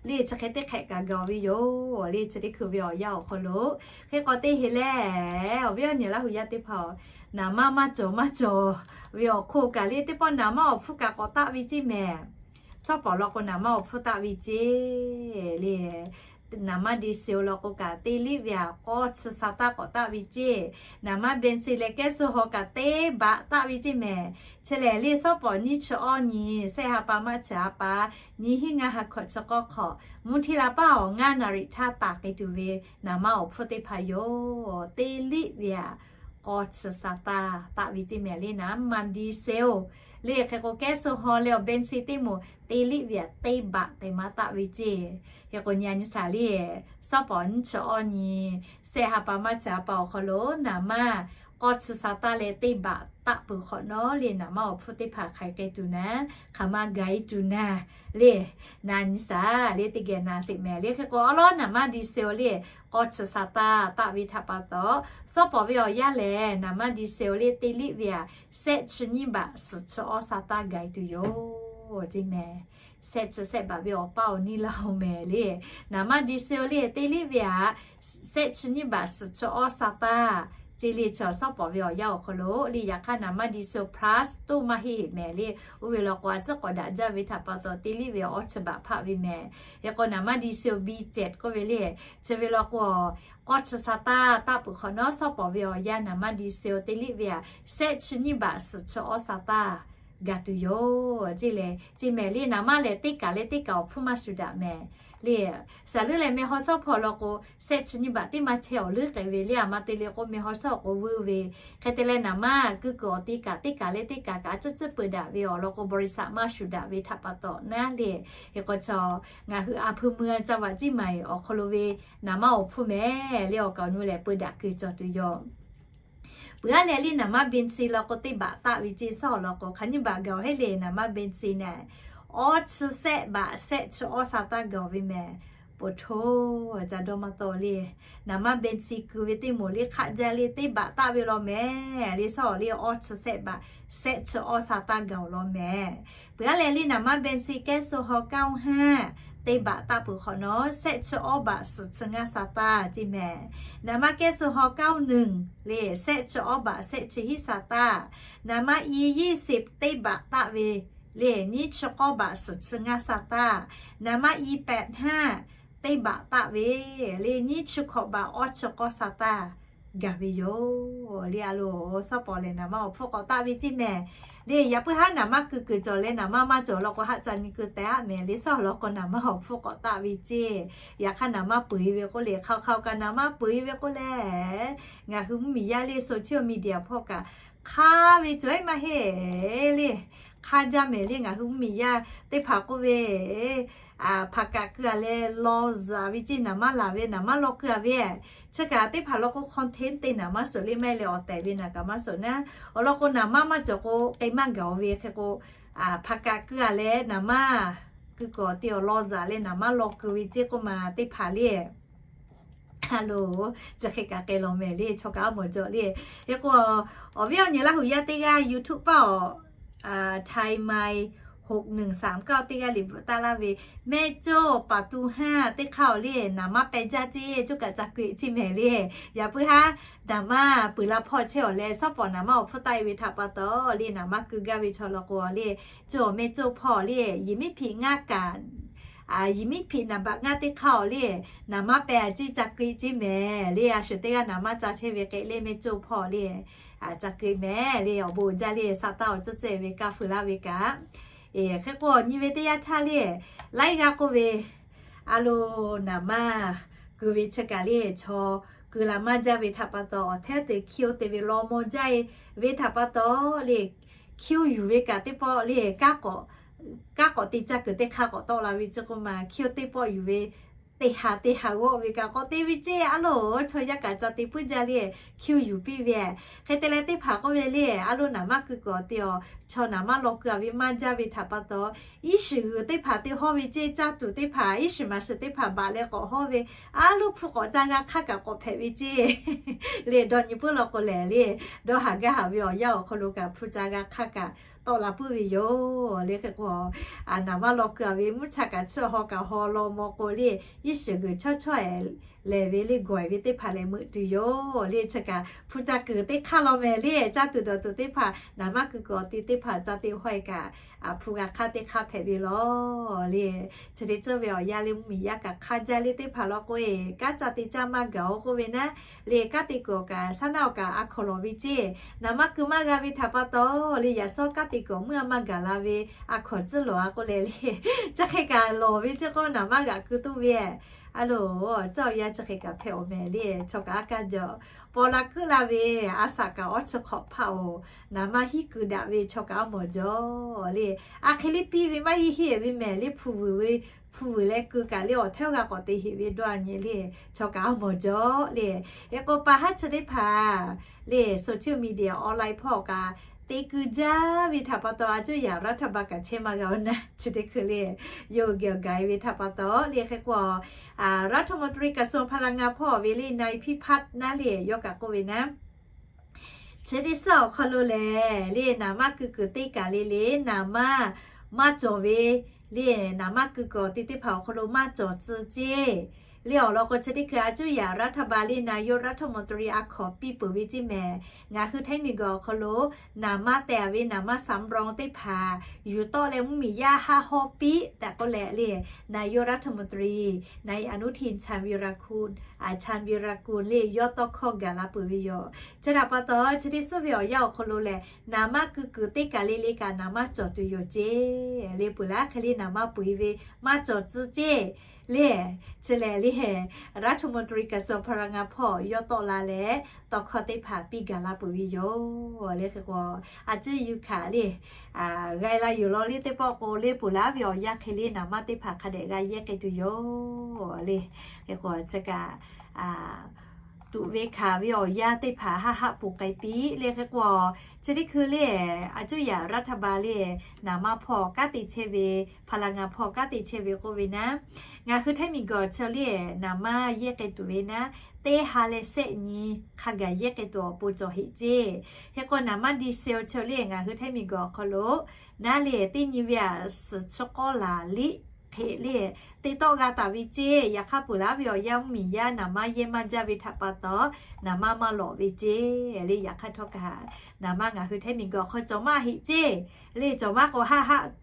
le, chi hk'e teˇ hk'ehꞈ kaꞈ gaˬ-oˬ ve yoˬ le. Chi teˇ hkui ve awˬ yanˇ awˬ hk'aw lo hk'e k'awꞈ te heˍ leh, awˬ viˉ awˬ nyi Laˇ hu yaˇ teˇ hpaˍ-oˬ, naˍ manˇ maˇ cawˬ maˇ cawˬ ve awˬ hk'oˆ kaꞈ le teˇ pawˆ naˍ manˇ awˬ hpfuhˇ kaꞈ k'awꞈ taˆ ve ceˇ mehˍ. Shawˉ pawˍ law k'o naˍ manˇ awˬ hpfuhˇ taˆ ve ceˇ le. Naˍ manˇ ดีเซล law k'o kaꞈ teˇ liˆ ve aꞈ k'awˇ chi sa taˇ k'awꞈ taˆ ve ceˇ. Naˍ manˇ เบนซิน leh แก๊สโซฮอล์ kaꞈ teˇ baꞈ taˆ ve ceˇ mehˍ. Chi lehˬ le shawˉ pawˍ nyiˇ chi awˇ nyi, sehˆ ha pa maˇ chi ha pa, nyiˇ hinˉ ngaˇ ha hkawꞈ chi k'awˇ hk'awꞈ, mvuhˇ htiˇ la paˇ awˬ ngaˇ naˍ riꞈ htaˇ taˍ k'ai tuˬ ve naˍ manˇ awˬ hpfuhˇ teˇ hpaˍ yoˬ. Teˇ liˆ ve aꞈ k'awˇ chi sa taˇ taˆ ve ceˇ mehˍ le. Naˍ manˇ ดีเซล le hk'e k'o แก๊สโซฮอล์ leh awˬ เบนซิน teˇ moˍ teˇ liˆ ve aꞈ teˇ baꞈ tehꞈ maˇ taˆ ve ceˇ. Hk'e k'o nyi a nyi shaˍ le, shawˉ pawˍ nyiˇ chi awˇ nyi, sehˆ ha pa maˇ chi ha pa awˬ hk'aw lo naˍ manˇ k'awˇ chi sa taˇ leh teˇ baꞈ taˆ peuˬ hk'awꞈ nawˉ le naˍ manˇ awˬ hpfuhˇ teˇ hpaˍ hk'aiˬ k'ai tuˬ naˍ, hk'aˬ ma gaˬ-e tuˬ naˍ le, na nyi shaˍ le teˇ geh na sheˍ mehˍ le. Hk'e k'o awˉ lawˉ naˍ manˇ ดีเซล le k'awˇ chi sa taˇ taˆ ve htaꞈ pa taw, shawˉ pawˍ ve awˬ yanˇ lehˬ naˍ manˇ ดีเซล le teˇ liˆ ve aꞈ sehˆ chi nyiˇ baꞈ suhˍ chi awˇ sa taˇ gaˬ-e tuˬ yoˬ ceˇ mehˍ. Sehˆ chi sehˆ baꞈ ve awˬ paˇ awˬ niˇ laˇ-oˬ mehˍ le. Naˍ manˇ ดีเซล le teˇ liˆ ve aꞈ sehˆ chi nyiˇ baꞈ suhˍ chi awˇ sa taˇ ceˇ le. Chaw shawˉ pawˍ ve awˬ yanˇ awˬ hk'aw lo le, yaꞈ hk'aˇ naˍ manˇ ดีเซล plus toˇ maˇ heˆ heˆ mehˍ le. Oˇ ve law k'o a ciˉ k'awꞈ daꞈ jaˇ ve htaꞈ pa taw teˇ liˆ ve awˬ chi baꞈ hpaˆ ve mehˍ. Hk'e k'o naˍ manˇ ดีเซล B jet k'oˆ ve le, chi ve law k'o k'awˇ chi sa taˇ taˆ peuˬ hk'awꞈ nawˉ shawˉ pawˍ ve awˬ yanˇ naˍ manˇ ดีเซล teˇ liˆ ve aꞈ sehˆ chi nyiˇ baꞈ suhˍ chi awˇ sa taˇ gaˬ tuˬ yoˬ ceˇ le. Ceˇ mehˍ le naˍ manˇ lehˬ teˇ kaꞈ leh teˇ kaꞈ awˬ hpfuhˇ maˇ shuˍ daꞈ mehˍ le. Shaˍ leuˉ leh meh haw shawˉ hpawˇ law k'o sehˆ chi nyiˇ baꞈ teˇ maˇ chehˇ awˬ leuˉ k'ai ve le. Aˬ ma te le k'o meh haw shawˉ awˬ k'o veuˇ ve, hk'e te leh naˍ manˇ keu kuiˬ awˬ te kaꞈ teˇ kaꞈ leh teˇ kaꞈ kaꞈ a ciˉ ciˉ peu daꞈ ve awˬ lawn k'o บริษัท maˇ shuˍ daꞈ ve htaꞈ pa taw naˉ le. Hk'e k'o chaw ngaˬ hui a hpu mui a ca vaꞈ ciˇ maˬ awˬ hk'aw lo ve naˍ manˇ awˬ hpfuhˇ mehˍ le awˬ kaˍ awˬ nu lehˬ peu daꞈ keu cawˬ tuˬ yoˬ. Peuˬ aˉ leh le naˍ manˇ เบนซิน law k'o teˇ baꞈ taˆ ve ceˇ shawˉ awˬ lawn k'o hk'aˬ nyiˇ baꞈ gaˬ-oˬ heˆ le. Naˍ manˇ เบนซิน naˍ awˇ chi sehˆ baꞈ sehˆ chi awˇ sa taˇ gaˬ-oˬ ve mehˍ. Poˬ htoˇ ca dawˇ maˇ taw le. Naˍ manˇ เบนซิน keu ve teˇ moˍ le hk'aˆ jaˇ le teˇ baꞈ taˆ ve law mehˍ le shawˉ awˬ le awˇ chi sehˆ baꞈ sehˆ chi awˇ sa taˇ gaˬ-oˬ law mehˍ. Peuˬ aˉ leh le naˍ manˇ เบนซิน แก๊สโซฮอล์ เก้าห้า teˇ baꞈ taˆ peuˬ hk'awꞈ nawˉ, shehˆ chi awˇ baꞈ suhˍ chi ngaˇ sa taˇ ceˇ mehˍ. Naˍ manˇ kehˉ suh haw เก้าหนึ่ง le, shehˆ chi awˇ baꞈ shehˆ chi hiˉ sa taˇ. Naˍ manˇ i ยี่สิบ teˇ baꞈ taˆ ve le, nyiˇ chi k'awˇ baꞈ suhˍ chi ngaˇ sa taˇ. Naˍ manˇ i แปดห้า teˇ baꞈ taˆ ve le, nyiˇ chi hkawꞈ baꞈ awˇ chi k'awˇ sa taˇ gaˬ ve yoˬ le. A loˬ, shawˉ pawˍ lehˬ naˍ manˇ awˬ hpfuhˇ k'awꞈ taˆ ve ceˇ mehˍ le. Yaꞈ puiˉ haˉ naˍ manˇ keu kuiˬ cawˬ leh naˍ manˇ maˇ cawˬ law k'o, haˆ ca nyi keu teh aˆ mehˍ le. Shawˉ law k'o naˍ manˇ awˬ hpfuhˇ k'awꞈ taˆ ve ceˇ. Yaꞈ hk'aˇ naˍ manˇ peu eˬ ve k'oˆ le, hk'aoˍ hk'aoˍ kaꞈ naˍ manˇ peu eˬ ve k'oˆ leh, ngaˬ hui mvuhˇmiˬ yaˇ le social media hpawˇ kaꞈ hk'aˇ ve cawˬ eˉ maˇ heˆ le. Hk'aˇ jaˇ mehˍ le. Ngaˬ hui mvuhˇmiˬ yaˇ teˇ hpaˍ k'oˆ ve, hpaˍ kaꞈ keu a leh law zaˍ ve ceˇ, naˍ manˇ laˬ ve, naˍ manˇ law keu a ve. Chi kaꞈ teˇ hpaˍ law k'o content te naˍ manˇ suhˍ le maˇ heˆ leh awˬ tehˬ ve naˍ kaꞈ maˇ suhˍ naˉ. Awˬ lawn k'o naˍ manˇ maˇ cawˬ k'o k'ai maˇ gaˬ-o ve hk'e k'o, hpaˍ kaꞈ keu a leh naˍ manˇ keu k'awꞈ te awˬ law zaˍ leh naˍ manˇ law keu ve ceˇ k'oˆ ma teˇ hpaˍ le. A loˬ, chi hk'e kaꞈ k'ai law mehˍ le, chaw kaꞈ aˉ mawˬ jaw le. Hk'e k'o, awˬ viˉ awˬ nyi Laˇ huˍ yaˇ teˇ g'aˇ YouTube paˇ awˬ ไทยไมค์ หกหนึ่งสามเก้า teˇ g'aˇ liꞈ bvuhꞈ taˍ laˇ ve, mehˆ coˇ paˍ tu haˇ teˇ hk'aˇ awˬ le, naˍ manˇ peh jaˇ ceˇ, coˇ kaꞈ ca keu-eˬ ceˇ mehˍ le. Yaꞈ puiˉ haˉ naˍ manˇ peuˬ la hpawˇ chehˇ awˬ leh, shawˉ pawˍ naˍ manˇ awˬ hpfuhˇ taˆ e ve htaꞈ pa taw le, naˍ manˇ keu gaˇ ve chaw law k'o le, coˇ mehˆ coˇ hpawˇ le, yiˍ miˉ hpiꞈ ngaˇ kaꞈ, yiˍ miˉ hpiꞈ naˍ baꞈ ngaˇ teˇ hk'aˇ awˬ le, naˍ manˇ peh a ceˇ, ca keu-eˬ ceˇ mehˍ le. A shuˍ teˇ g'aˇ naˍ manˇ ca chehˇ ve k'e le, mehˆ coˇ hpawˇ le, ca keu-eˬ mehˍ le. Awˬ bon uiˍ jaˇ le, sa taˇ awˬ tcuhˉ tcuhˉ ve kaˇ feu laˇ ve kaꞈ. Hk'e k'o awˬ nyi ve teˇ yanˇ htaˇ le, laiˉ g'aˇ k'oˆ ve, a loˬ, naˍ manˇ keu ve chi kaꞈ le, chaw keu la maˇ jaˇ ve htaꞈ pa taw, awˬ hteˉ te hkiˇ-oˆ te ve law maw jaˇ e ve htaꞈ pa taw le, hkiˇ-oˆ yuˬ ve kaꞈ teˇ pawˆ le, kanˉ k'awꞈ te caˇ kuiˬ teˇ hk'aˇ k'awꞈ tawˆ la ve ceˇ k'oˆ ma, hkiˇ-oˆ teˇ pawˆ yuˬ ve teˇ ha teˇ ha g'awˆ ve kaꞈ k'awꞈ te ve ceˇ. A loˬ, chaw yaˇ kaꞈ ca te puiˉ jaˇ le, hkiˇ-oˆ yuˬ piˇ ve. Hk'e te leh teˇ hpaˍ k'oˆ ve le, a loˬ, naˍ manˇ keu k'awꞈ te awˬ, chaw naˍ manˇ law keu a ve maˇ jaˇ ve htaꞈ pa taw, iˉ shiˍ g'uiˬ teˇ hpaˍ te hawˇ ve ceˇ, caˇ tuˬ teˇ hpaˍ, iˉ shiˍ maˍ shiˍ teˇ hpaˍ baꞈ leh k'awꞈ hawˇ ve, a loˬ, hpu k'awꞈ ca g'a hk'aˇ kaꞈ k'awꞈ hpehꞈ ve ceˇ. Le dawˇ nyi puiˉ law k'o lehˬ le, dawˇ haˍ gaˇ haˍ ve awˬ yanˇ awˬ hk'aw lo kaꞈ hpu ca g'a hk'aˇ kaꞈ tawˆ la puiˉ ve yoˬ le. Hk'e k'o, naˍ manˇ law keu a ve mvuhˇ cha kaꞈ chiˇ haw kaꞈ haw law maw k'o le, iˉ shiˍ g'uiˬ chawˇ chawˇ-ehˍ lehˬ ve le, gawˬ-ehˍ ve teˇ hpaˍ lehˬ meuꞈ tuˬ yoˬ le. Chi kaꞈ hpu ca kuiˬ teˇ hk'aˇ law mehˍ le, caˇ tuˬ dawˬ tuˬ teˇ hpaˍ, naˍ manˇ keu k'awꞈ te teˇ hpaˍ ca te hawˇ-e kaꞈ, hpu g'a hk'aˇ teˇ hk'aˇ hpehꞈ ve law le. Chi te tcuhˇ ve awˬ yanˇ le, mvuhˇmiˬ yaˇ kaꞈ hk'aˇ jaˇ le, teˇ hpaˍ law k'o e, kanˉ ca te caˇ maˇ gaˬ-o k'oˆ ve naˉ le, kanˉ te kuiˬ awˬ kaꞈ shaˉ naˆ awˬ kaꞈ a hkawnˍ lawˬ ve ceˇ. Naˍ manˇ keu maˇ g'a ve htaꞈ pa taw le, yaꞈ shawˉ kanˉ te kuiˬ awˬ meuˇ a maˇ gaˬ la ve a hkawnˍ tcuhˉ lawˬ a k'oˆ leh le, chi hk'e kaꞈ lawˬ ve ceˇ k'o, naˍ manˇ g'aꞈ keu toˇ ve, a loˬ, tcuhˇ awˬ yanˇ chi hk'e kaꞈ hpehꞈ-oˬ mehˍ le. Chaw kaꞈ aˉ kaˇ jaw, paw la keuˆ la ve a shaꞈ kaꞈ awˉ chi hk'awꞈ hpaˇ-oˬ, naˍ manˇ hiˉ keu daꞈ ve chaw kaꞈ aˉ mawˬ jaw le. A hk'e le piˇ ve maˇ heˆ heˆ ve mehˍ le, hpu vuiˬ ve, hpu vuiˬ leh keu kaꞈ le awˬ hteˉ g'a k'awꞈ te heꞈ ve dawˇ a nyi le, chaw kaꞈ aˉ mawˬ jaw le. Hk'e k'o pa haˉ chi teˇ hpaˍ le, social media online hpawˇ kaꞈ te keu jaˇ ve htaꞈ pa taw, a cuˇ yaꞈ รัฐบาล kaꞈ chehˇ maˇ g'a-o naˉ, chi teˇ hkui le, yawˇ hui geh awˬ gaˬ e ve htaꞈ pa taw le. Hk'e k'o, รัฐมนตรีกระทรวงพลังงาน hpawˇ ve le, นายพิพัฒน์ naˉ le, yawˇ kaꞈ k'oˆ ve naˉ, chi teˇ suhˉ awˬ hk'aw lo lehˬ le, naˍ manˇ keu kuiˬ teˇ kaˬ le le, naˍ manˇ maˇ cawˬ ve le, naˍ manˇ keu kuiˬ awˬ te teˇ hpaˍ awˬ hk'aw lo maˇ cawˬ tcuh ceˇ le. Awˬ lawn k'o, chi teˇ hkui a cuˇ yaꞈ รัฐบาล le, นายกรัฐมนตรี a hkawnˍ piˇ peuˬ ve ceˇ mehˍ. Ngaˬ hui hteˇ miˬ gaˬ awˬ hk'aw lo naˍ manˇ teh a ve naˍ manˇ สำรอง teˇ hpaˍ yuˬ tawˆ leh mvuhˇmiˬ yaˇ haˆ hawˇ piˇ tehꞈ k'oˆ leh le, นายกรัฐมนตรี นายอนุทิน ชาญวีรกูล ชาญวีรกูล le, yawˇ tawˇ hkawˇ gaˬ la peuˬ ve yoˬ. Chi htaꞈ pa taw, chi teˇ suhˉ ve awˬ yanˇ awˬ hk'aw lo lehˬ, naˍ manˇ keu kuiˬ teˇ kaˬ le le kaꞈ naˍ manˇ cawˬ tuˬ yoˬ ceˇ le. Peuˬ laˇ hk'e le naˍ manˇ peu eˬ ve maˇ cawˬ tcuh ceˇ le. Chi lehˬ le, รัฐมนตรีกระทรวงพลังงาน hpawˇ yawˇ tawˆ la leh tawˇ hkawˇ teˇ hpaˍ piˇ gaˬ la peuˬ ve yoˬ le. Hk'e k'o, a cuˇ yuˬ hkanˍ le, g'a la yuˬ law le teˇ pawˆ k'o le, peuˬ laˇ ve awˬ yanˇ hk'e le naˍ manˇ teˇ hpaˍ hk'a dehꞈ g'a yehˇ k'ai tuˬ yoˬ le. Hk'e k'o, chi kaꞈ tuꞈ ve hkanˍ ve awˬ yanˇ teˇ hpaˍ haˆ haˆ poˬ k'ai piˇ le. Hk'e k'o, chi teˇ hkui le, a cuˇ yaꞈ รัฐบาล le, naˍ manˇ hpawˇ kanˉ te chehˇ ve, พลังงาน hpawˇ kanˉ te chehˇ ve k'oˆ ve naˉ, ngaˬ hui hteˇ miˬ gaˬ chi le, naˍ manˇ yehˇ k'ai tuˬ ve naˉ, teˇ ha leh shehˆ nyi hk'a gaˬ yehˇ k'ai tuˬ awˬ pon cawˬ heꞈ ceˇ. Hk'e k'o, naˍ manˇ ดีเซล chi le, ngaˬ hui hteˇ miˬ gaˬ awˬ hk'aw lo naˉ le, teˇ nyi ve a suhˍ chi k'awˇ laˬ liˆ hk'e le, te tawˆ g'a taˍ ve ceˇ. Yaꞈ hk'aˇ peuˬ laˇ ve awˬ yanˇ mvuhˇmiˬ yaˇ naˍ manˇ yehˇ maˇ jaˇ ve htaꞈ pa taw, naˍ manˇ maˇ lawꞈ ve ceˇ le. Yaꞈ hk'aˇ htawˇ kaꞈ, naˍ manˇ ngaˬ hui htaiˇ miˬguiˬ awˬ hk'aw cawˬ maˇ heˆ ceˇ le. Cawˬ maˇ k'o, haˆ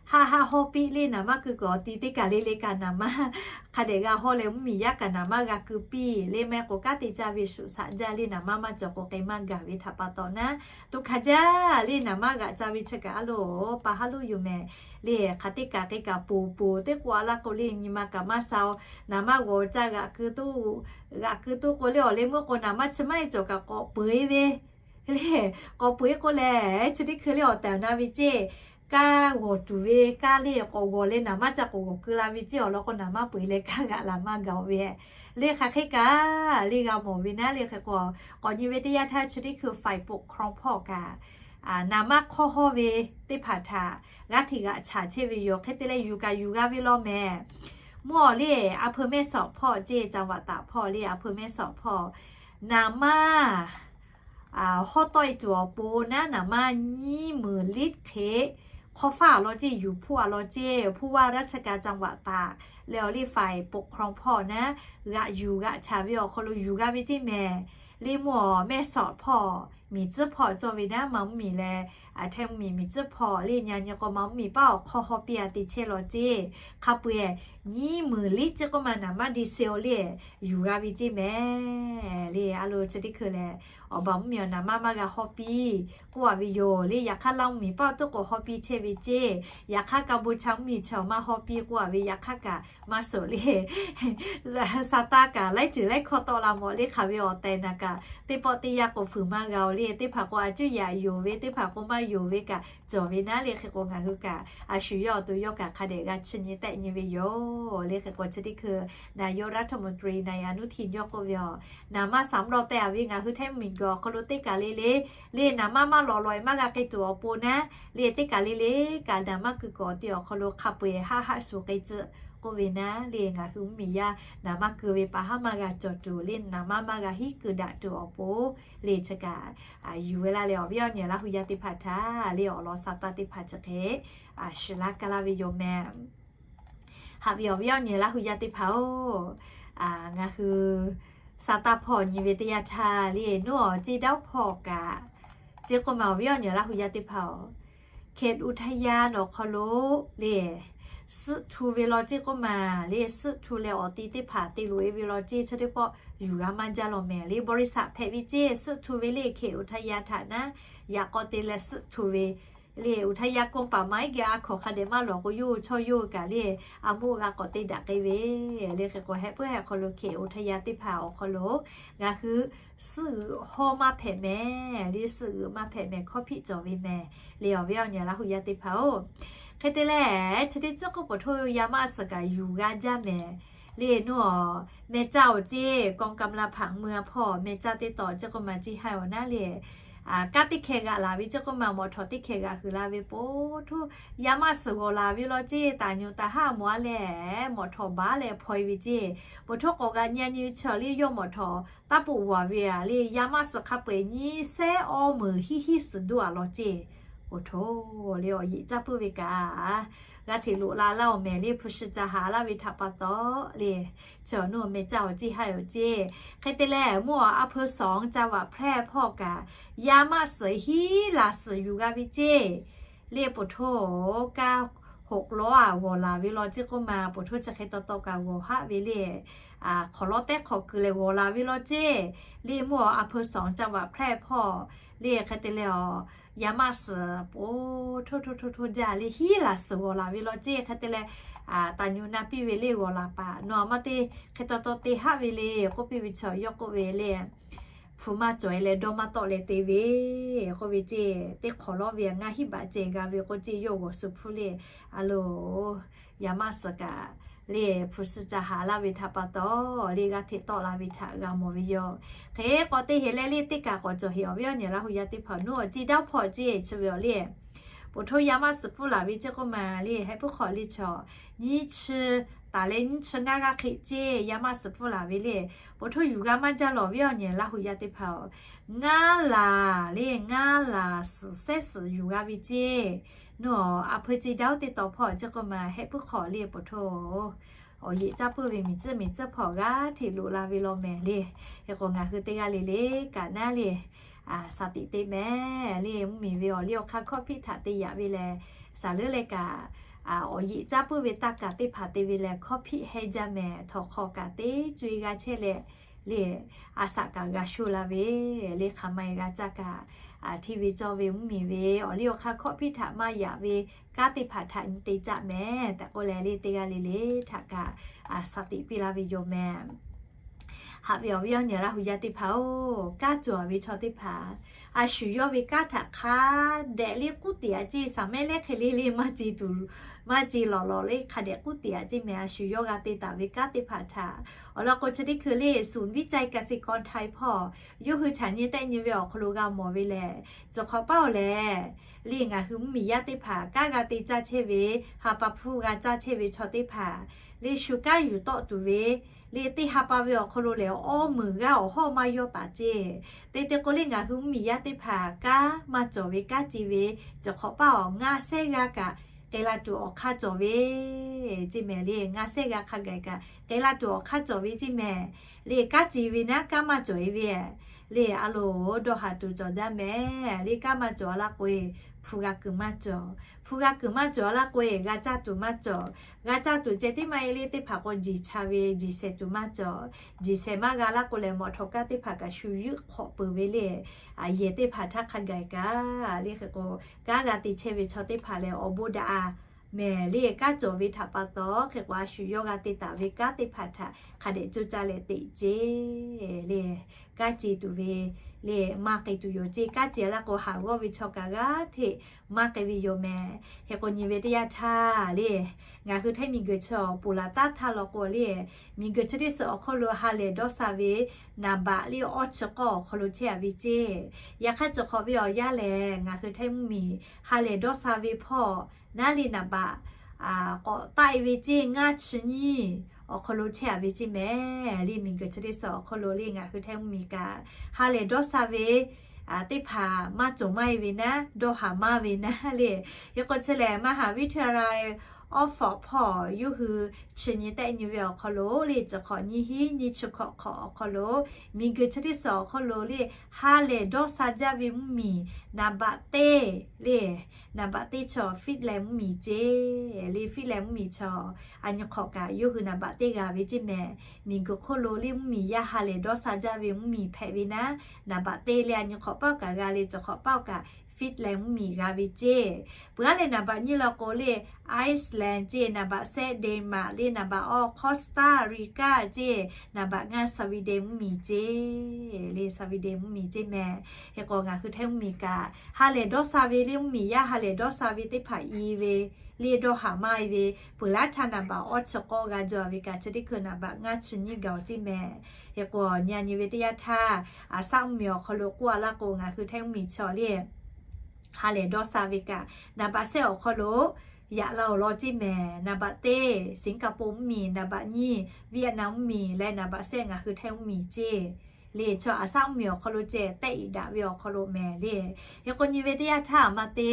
haˆ hawˇ piˇ le. Naˍ manˇ keu kuiˬ awˬ ti teˇ kaˬ le le kaꞈ naˍ manˇ hk'a dehꞈ g'a hawˇ leh, mvuhˇmiˬ yaˇ kaꞈ naˍ manˇ g'a keu piˇ le. Maˇ heˆ k'o, kanˉ te caˇ ve shuˍ shaꞈ jaˇ le. Naˍ manˇ maˇ cawˬ k'o, k'e maˇ gaˬ ve htaꞈ pa taw naˉ, to hk'a jaˇ le. Naˍ manˇ g'aꞈ ca ve chi kaꞈ a loˬ, pa haˉ loˉ yoˬ mehˍ le. Hk'aˬ teˇ kaˬ k'e kaꞈ poˬ poˬ teˇ k'o a laˇ k'o le, nyi ma kaꞈ maˇ sha-o. Naˍ manˇ g'awˬ caˇ g'aꞈ keu toˉ, g'aꞈ keu toˉ k'o le, awˬ leh meuˇ k'o naˍ manˇ chi maˇ heˆ cawˬ kaꞈ k'awꞈ peu-eˬ ve le. K'awꞈ peu-eˬ k'o lehˬ, chi teˇ hkui le awˬ tehˬ awˬ na ve ceˇ, kaˇ g'awˬ tuˬ ve kaˇ le k'awꞈ g'awˬ leh naˍ manˇ ca k'awꞈ g'awˬ keu la ve ceˇ. Awˬ lawn k'o, naˍ manˇ peu-eˬ leh kaˇ g'aꞈ laˬ maˇ gaˬ ve le. Hk'aˬ hk'e kaꞈ le g'a mawˬ ve naˉ le. Hk'e k'o, k'awꞈ nyi ve teˇ yanˇ htaˇ chi teˇ hkui ฝ่ปกครอง hpawˇ kaꞈ naˍ manˇ hk'awˇ hawˇ ve teˇ hpaˍ htaꞈ g'aˇ hteꞈ g'aꞈ chaˍ chehˇ ve yoˬ. Hk'e te leh yuˬ kaꞈ yuˬ g'a ve law mehˍ. Mvuhˇ awˬ le, a peu แม่สอด hpawˇ ceˇ, จังหวัดตาก hpawˇ le, a peu แม่สอด hpawˇ naˍ manˇ hawˉ tawˆ e tuˬ awˬ pon naˉ, naˍ manˇ nyiˇ meunˍ ลิตร hk'e hk'awˇ faˉ a law ceˇ, yuˬ hpuˇ a law ceˇ, ผู้ว่าราชการจังหวัดตาก leh awˬ le ฝ่ปกครอง hpawˇ naˉ, g'aꞈ yuˬ g'aꞈ chaˍ ve awˬ hk'aw lo yuˬ g'a ve ceˇ mehˍ. Le mvuhˇ awˬ แม่สอด hpawˇ, miˬ tcuhˉ hpawˇ cawˬ ve naˉ, maˇ mvuhˇmiˬ leh, a hteˇ mvuhˇmiˬ miˬ tcuhˉ hpawˇ le. Nyi nyi k'o maˇ mvuhˇmiˬ paˉ awˬ hk'awˇ hawˇ piˇ a te chehˇ law ceˇ. Hk'a peu-eˬ nyiˇ meunˍ ลิตร ceˇ k'oˆ ma naˍ manˇ ดีเซล le yuˬ g'a ve ceˇ mehˍ le. A lo chi teˇ hkui lehˬ, awˬ baˬ mvuhˇmiˬ awˬ naˍ manˇ maˇ g'a hawˇ piˇ k'oˆ a ve yoˬ le. Yaꞈ hk'aˇ Laˇ mvuhˇmiˬ paˉ awˬ toˉ k'o hawˇ piˇ chehˇ ve ceˇ. Yaꞈ hk'aˇ Kaˇ bon cha mvuhˇmiˬ chi awˬ maˇ hawˇ piˇ k'oˆ a ve. Yaꞈ hk'aˇ kaꞈ maˇ suhˍ le, sa taˇ kaꞈ laiˉ ceuˬ laiˉ hkawˇ tawˆ la mawˬ le. Hk'aˬ ve awˬ tehˬ naˍ kaꞈ teˇ pawˆ teˇ yanˇ k'o fuiˍ maˇ g'a-o le. Teˇ hpaˍ k'o a cuˇ yaꞈ yonˍ ve, teˇ hpaˍ k'o maˇ yonˍ ve kaꞈ cawˬ ve naˉ le. Hk'e k'o ngaˬ hui kaꞈ a shu yawˇ awˬ to yawˇ kaꞈ hk'a dehꞈ g'a chiˇ nyi tehˆ nyi ve yoˬ le. Hk'e k'o chi teˇ hkui นายกรัฐมนตรี นายอนุทิน yawˇ k'oˆ ve aˬ, naˍ manˇ สำรอง tehꞈ a ve ngaˬ hui htaiˇ miˬguiˬ awˬ hk'aw lo teˇ kaˬ le le, le naˍ manˇ maˇ lawꞈ lawꞈ-e maˇ g'a k'ai tuˬ awˬ pon naˉ le, teˇ kaˬ le le kaꞈ naˍ manˇ keu kuiˬ awˬ ti awˬ hk'aw lo hk'a peu-eˬ haˆ haˆ shuˍ k'ai tcuh k'oˆ ve naˉ le. Ngaˬ hui mvuhˇmiˬ yaˇ naˍ manˇ keu ve pa haˉ maˇ g'a cawˬ tuˬ le, naˍ manˇ maˇ g'a hiˉ keu daꞈ tuˬ awˬ pon le chi kaꞈ yuˬ ve laˇ leh, awˬ viˉ awˬ nyi Laˇ hu yaˇ teˇ hpaˍ htaꞈ le awˬ lawn sa taˇ teˇ hpaˍ chi hk'e shuˍ laˇ kaˇ laˇ ve yoˬ mehˍ. Haꞈ ve awˬ viˉ awˬ nyi Laˇ hu yaˇ teˇ hpaˍ-oˬ, ngaˬ hui sa taˇ hpawˇ nyi ve teˇ yanˇ htaˇ le, nuˇ awˬ ceˇ dawˇ hpawˇ kaꞈ, ceˇ k'oˆ ma awˬ viˉ awˬ nyi Laˇ hu yaˇ teˇ hpaˍ-oˬ, เขตอุทยาน awˬ hk'aw lo le suhˆ htu ve law ceˇ k'oˆ ma le, suhˆ htu leh awˬ ti teˇ hpaˍ te loꞈ-e ve law ceˇ. Chi teˇ pawˆ yuˬ g'a maˇ jaˇ law mehˍ le. บริษัท hpehꞈ ve ceˇ, suhˆ htu ve le เขตอุทยาน htaꞈ naˉ, yaꞈ k'aw te leh suhˆ htu ve le. อุทยาน กรมป่าไม้ geh a hkawꞈ hk'a dehꞈ maˇ lawˬ k'o, yawˇ hui chaw yawˇ hui kaꞈ le, a moˆ g'a k'awꞈ te daꞈ k'ai ve le. Hk'e k'o, heh puiˉ heh hk'aw lo เขตอุทยาน teˇ hpaˍ awˬ hk'aw lo ngaˬ hui suhˆ g'euꞈ hawˇ maˇ hpehꞈ mehˍ le, suhˆ g'euꞈ maˇ hpehꞈ mehˍ, hkawˇ hpiˆ cawˬ ve mehˍ le, awˬ viˉ awˬ nyi Laˇ hu yaˇ teˇ hpaˍ-oˬ. Hk'e te leh, chi teˇ ceuˬ k'oˆ, ปตท yaˇ maˆ suhˍ kaꞈ yuˬ g'a jaˇ mehˍ le. Nuˇ awˬ meh caˇ awˬ ceˇ, กองกำลังผังเมือง hpawˇ meh caˇ teˇ tawˍ ceˇ k'oˆ ma ceˇ, haiˬ awˬ naˉ le, kanˉ teˇ hkeh g'aꞈ laˬ ve ceˇ k'oˆ ma, mawˬ htawˍ teˇ hkeh g'aꞈ huiˍ la ve ปตท yaˇ maˆ suhˍ g'awˬ laˬ ve law ceˇ. Taˍ nyuˬ taˍ haˉ mawˬ a leh, mawˬ htawˍ baˉ leh hpaw-e ve ceˇ. ปตท k'awꞈ g'aꞈ nyi nyi chaw le, yawˇ mawˬ htawˍ taˇ poꞈ g'awˬ ve a le, yaˇ maˆ suhˍ hk'a peu-eˬ nyiˇ sehˉ awˇ meunˍ hiˉ hiˉ suhˍ doˆ a law ceˇ. ปตท le awˬ yeꞈ caˇ puiˉ ve kaꞈ g'a hteꞈ loꞈ la laˇ-oˬ mehˍ le. Hpu shi ca haˍ laˇ ve htaꞈ pa taw le, chi awˬ nuˇ meh caˇ awˬ ceˇ, haiˬ awˬ ceˇ. Hk'e te leh, mvuhˇ awˬ อำเภอสอง จังหวัดแพร่ hpawˇ kaꞈ yaˇ maˆ suhˍ hiˉ laˬ suhˍ yuˬ g'a ve ceˇ. Le ปตท kaˇ hoꞈ lawˉ a g'awˬ laˬ ve law ceˇ k'oˆ ma, ปตท chi hk'e taw taw kaꞈ g'awˬ haˆ ve le, hk'awꞈ lawˉ tehˉ hk'awꞈ keu leh g'awˬ laˬ ve law ceˇ. Le mvuhˇ awˬ อำเภอสอง จังหวัดแพร่ hpawˇ le hk'e te leh awˬ, yaˇ maˆ suhˍ ปตท hto hto hto hto jaˇ le hiˉ laˬ suhˍ g'awˬ laˬ ve law ceˇ. Hk'e te leh, taˍ nyuˬ na piˇ ve le g'awˬ laˬ paˍ, nawˬ a maˇ te hk'e taw taw te haˆ ve le k'oˆ piˇ ve chaw yawˇ k'oˆ ve le, hpu maˇ cawˬ-e leh dawˇ maˇ tawˆ leh te ve k'oˆ ve ceˇ. Teˇ hk'awꞈ lawˉ ve ngaˇ hinˉ baꞈ ceh g'a ve k'oˆ ceˇ, yawˇ g'awˬ suh hpuˇ le. A loˬ, yaˇ maˆ suhˍ kaꞈ le hpu shi ca haˍ laˇ ve htaꞈ pa taw le g'a hteꞈ tawˆ la ve htaꞈ g'a mawˬ ve yoˬ. Hk'e k'awꞈ te heˍ leh le teˇ kaˬ k'awꞈ cawˬ heˍ, awˬ viˉ awˬ nyi Laˇ hu yaˇ teˇ hpaˍ, nuˇ awˬ ceˇ dawˇ hpawˇ ceˇ chi ve awˬ le ปตท yaˇ maˆ suhˍ pfuhˇ laˬ ve ceˇ k'oˆ ma le, heh puiˉ hk'awꞈ le chaw nyiˇ chi taˍ leh nyiˇ chi ngaˇ g'aˇ hk'e ceˇ yaˇ maˆ suhˍ pfuhˇ laˬ ve le, ปตท yuˬ g'a maˇ jaˇ lawˬ, awˬ viˉ awˬ nyi Laˇ hu yaˇ teˇ hpaˍ-oˬ. Ngaˇ laˬ le, ngaˇ laˬ suhˍ sehˉ suhˍ yuˬ g'a ve ceˇ. Nawˬ a hpui ce daˇ oˇ teˇ taw hpawˇ chi k'oˆ ma heh puiˉ hk'awꞈ le po hto. Awˬ yeꞈ caˇ puiˉ ve miˬ tcuhˉ miˬ tcuhˉ hpawˇ g'aˇ hteꞈ loꞈ la ve law mehˍ le. Hk'e k'o ngaˬ hui teˇ g'aˇ le le kaꞈ naˉ le, shaˍ tiꞈ te mehˍ le. Mvuhˇmiˬ ve awˬ liˇ awˬ hk'aˇ hkawˇ hpiˆ htaꞈ te yaꞈ ve lehˬ, shaˍ leuˉ leh kaꞈ awˬ yeꞈ caˇ puiˉ ve taˇ kaˍ teˇ hpaˍ te ve lehˬ hkawˇ hpiˆ hehnˇ jaˇ mehˍ. Htawnˍ hk'aw kaꞈ teˇ co e g'a chehˇ leh le, a shaꞈ kaꞈ g'a sho la ve le. Hk'aˬ ma e g'a caˇ kaꞈ hteˇ ve cawˇ ve mvuhˇmiˬ ve awˬ liˇ awˬ hk'aˇ hkawˇ hpiˆ htaꞈ maˇ yaꞈ ve kanˉ teˇ hpaˍ htaꞈ nyi te caˆ mehˍ tehꞈ k'oˆ leh le, teˇ g'aˇ le le htaꞈ kaꞈ shaˍ tiꞈ piˇ laˇ ve yoˬ mehˍ. Haꞈ ve awˬ viˉ awˬ nyi Laˇ hu yaˇ teˇ hpaˍ-oˬ, kanˉ cawˬ ve chaw teˇ hpaˍ a shu yawˇ ve kanˉ htaꞈ hk'a dehꞈ le k'uˉ teꞈ a ceˇ. Shaˍ mehˉ lehˉ hk'e le le maˇ ce tuˬ, maˇ ce lawˬ lawˬ le hk'a dehꞈ k'uˉ teꞈ a ceˇ mehˍ. A shu yawˇ g'a te taˍ ve kanˉ teˇ hpaˍ htaꞈ awˬ lawn k'o chi teˇ hkui le ศูนย์วิจัยเกษตรกรไทย hpawˇ yawˇ hui chaꞈ nyi tehˆ nyi ve awˬ hk'aw lo g'a mawˬ ve lehˬ, cawˬ hk'awꞈ paˇ-oˬ lehˬ, le ngaˬ hui mvuhˇmiˬ yaˇ teˇ hpaˍ kanˉ g'a te caˇ chehˇ ve, ha pa hpfuhˇ g'a caˇ chehˇ ve chaw teˇ hpaˍ le shu kanˉ yuˬ tawˆ tuˬ ve le teˇ ha pa ve awˬ hk'aw lo lehˬ awˇ meunˍ g'aˇ awˬ hawˉ maˇ yawˇ taˍ ceˇ. Te te k'o le ngaˬ hui mvuhˇmiˬ yaˇ teˇ hpaˍ kanˉ maˇ cawˬ ve kanˉ ce ve, cawˬ hk'awꞈ paˇ awˬ ngaˇ sehˉ g'aˇ kaꞈ k'ai la tuˬ awˬ hk'aˇ cawˬ ve ceˇ mehˍ le. Ngaˇ sehˉ g'aˇ hk'a gaˬ kaꞈ k'ai la tuˬ awˬ hk'aˇ cawˬ ve ceˇ mehˍ. Le kanˉ ce ve naˉ kanˉ maˇ cawˬ e ve le a loˍ dawˇ haˍ tuˬ cawˬ jaˇ mehˍ. Le kanˉ maˇ cawˬ a laˇ k'o e hpu g'a kuiˬ maˇ cawˬ. Hpu g'a kuiˬ maˇ cawˬ a laˇ k'o e g'a caˇ tuˬ maˇ cawˬ. G'a caˇ tuˬ ceh tiˉ maˇ heˆ le teˇ hpaˍ k'o jiˬ cha ve jiˬ shehˍ tuˬ maˇ cawˬ. Jiˬ shehˍ maˇ g'a laˇ k'o lehˬ mawꞈ htawꞈ kanˉ teˇ hpaˍ kaꞈ shu yuˆ hk'awꞈ peuˬ ve le. Yehˬ teˇ hpaˍ htaˇ hk'a gaˬ kaꞈ le hk'e k'o kanˉ g'a te chehˇ ve chaw teˇ hpaˍ lehˬ awˬ bon daꞈ a mehˍ le. Kanˉ cawˬ ve htaꞈ pa taw hk'e k'o a shu yawˇ g'a te taˍ ve kanˉ teˇ hpaˍ htaꞈ hk'a dehꞈ coˇ caˇ leh teꞈ ceˇ le. Kanˉ ce tuˬ ve le maˇ k'ai tuˬ yoˬ ceˇ. Kanˉ ce a laˇ k'o haˍ g'awˇ ve chaw kaꞈ g'aˇ hteꞈ maˇ k'ai ve yoˬ mehˍ. Hk'e k'o nyi ve teˇ yanˇ htaˇ le ngaˬ hui htaiˇ miˬguiˬ chi awˬ ponˬ laˬ taˉ htaˇ law k'o le, miˬguiˬ chi teˇ suhˍ awˬ hk'oˆ lo ha lehˬ dawˇ sha ve naˍ baꞈ le awˇ chi k'awˇ awˬ hk'aw lo chehˇ a ve ceˇ. Yaꞈ hk'aˇ cawˬ hk'awꞈ ve awˬ yanˇ lehˬ ngaˬ hui htaiˇ mvuhˇmiˬ ha lehˬ dawˇ sha ve hpawˇ naˉ le naˍ baꞈ k'awꞈ taˆ e ve ceˇ ngaˇ chi nyiˇ awˬ hk'aw lo chehˇ a ve ceˇ mehˍ. Le miˬguiˬ chi teˇ suhˍ awˬ hk'oˆ lo le ngaˬ hui htaiˇ mvuhˇmiˬ kaꞈ ha lehˬ dawˇ sha ve teˇ hpaˍ maˇ cawˬ maˇ e ve naˉ, dawˇ haˍ maˇ ve naˉ le. Hk'e k'o chi lehˬ maˇ haˍ viˉ htaˇ ra awˇ hpawꞈ hpawˇ yawˇ hui chi nyi tehˆ nyi ve awˬ hk'aw lo le cawˬ hk'awꞈ nyiˇ hinˉ nyiˇ chi hkawꞈ hk'awꞈ awˬ hk'aw lo miˬguiˬ chi teˇ suhˍ awˬ hk'oˆ lo le ha lehˬ dawˇ sha jaˇ ve mvuhˇmiˬ naˍ baꞈ teˇ le naˍ baꞈ teˇ chaw Finland mvuhˇmiˬ ceˇ. Le Finland mvuhˇmiˬ chaw a nyi hk'awꞈ kaꞈ yawˇ hui naˍ baꞈ teˇ g'a ve ceˇ mehˍ. Miˬguiˬ hk'oˆ lo le mvuhˇmiˬ yaˇ ha lehˬ dawˇ sha jaˇ ve mvuhˇmiˬ hpehꞈ ve naˉ naˍ baꞈ teˇ le a nyi hk'awꞈ paˇ kaꞈ g'a le cawˬ hk'awꞈ paˇ kaꞈ Finland mvuhˇmiˬ g'a ve ceˇ. Peuˬ aˉ leh naˍ baꞈ nyiˇ law k'o le Iceland ceˇ, naˍ baꞈ sehˆ Denmark le, naˍ baꞈ awˇ Costa Rica ceˇ, naˍ baꞈ ngaˇ Sweden mvuhˇmiˬ ceˇ. Le Sweden mvuhˇmiˬ ceˇ mehˍ. Hk'e k'o ngaˬ hui htaiˇ mvuhˇmiˬ kaꞈ ha lehˬ dawˇ sha ve le mvuhˇmiˬ yaˇ ha lehˬ dawˇ sha ve teˇ hpaˍ i ve le dawˇ haˍ maˇ e ve peuˬ laˇ htaˇ naˍ baꞈ awˇ chi k'awˇ g'a jaw ve kaꞈ chi teˇ hkui naˍ baꞈ ngaˇ chi nyiˇ gaˬ ceˇ mehˍ. Hk'e k'o nyi a nyi ve teˇ yanˇ htaˇ a shaˆ mvuhˇmiˬ awˬ hk'aw lo k'oˆ a laˇ k'o ngaˬ hui htaiˇ mvuhˇmiˬ chaw le ha lehˬ dawˇ sha ve kaꞈ naˍ baꞈ sehˆ awˬ hk'aw lo yaꞈ la awˬ lawn ceˇ mehˍ. Naˍ baꞈ teˇ Singapore mvuhˇmiˬ, naˍ baꞈ nyiˇ Vietnam mvuhˇmiˬ leh naˍ baꞈ sehˆ ngaˬ hui htaiˇ mvuhˇmiˬ ceˇ. Le chaw a shaˆ mvuhˇmiˬ awˬ hk'aw lo ceh tehˆ iˍ daꞈ ve awˬ hk'aw lo mehˍ le. Hk'e k'o nyi ve teˇ yanˇ htaˇ a ma te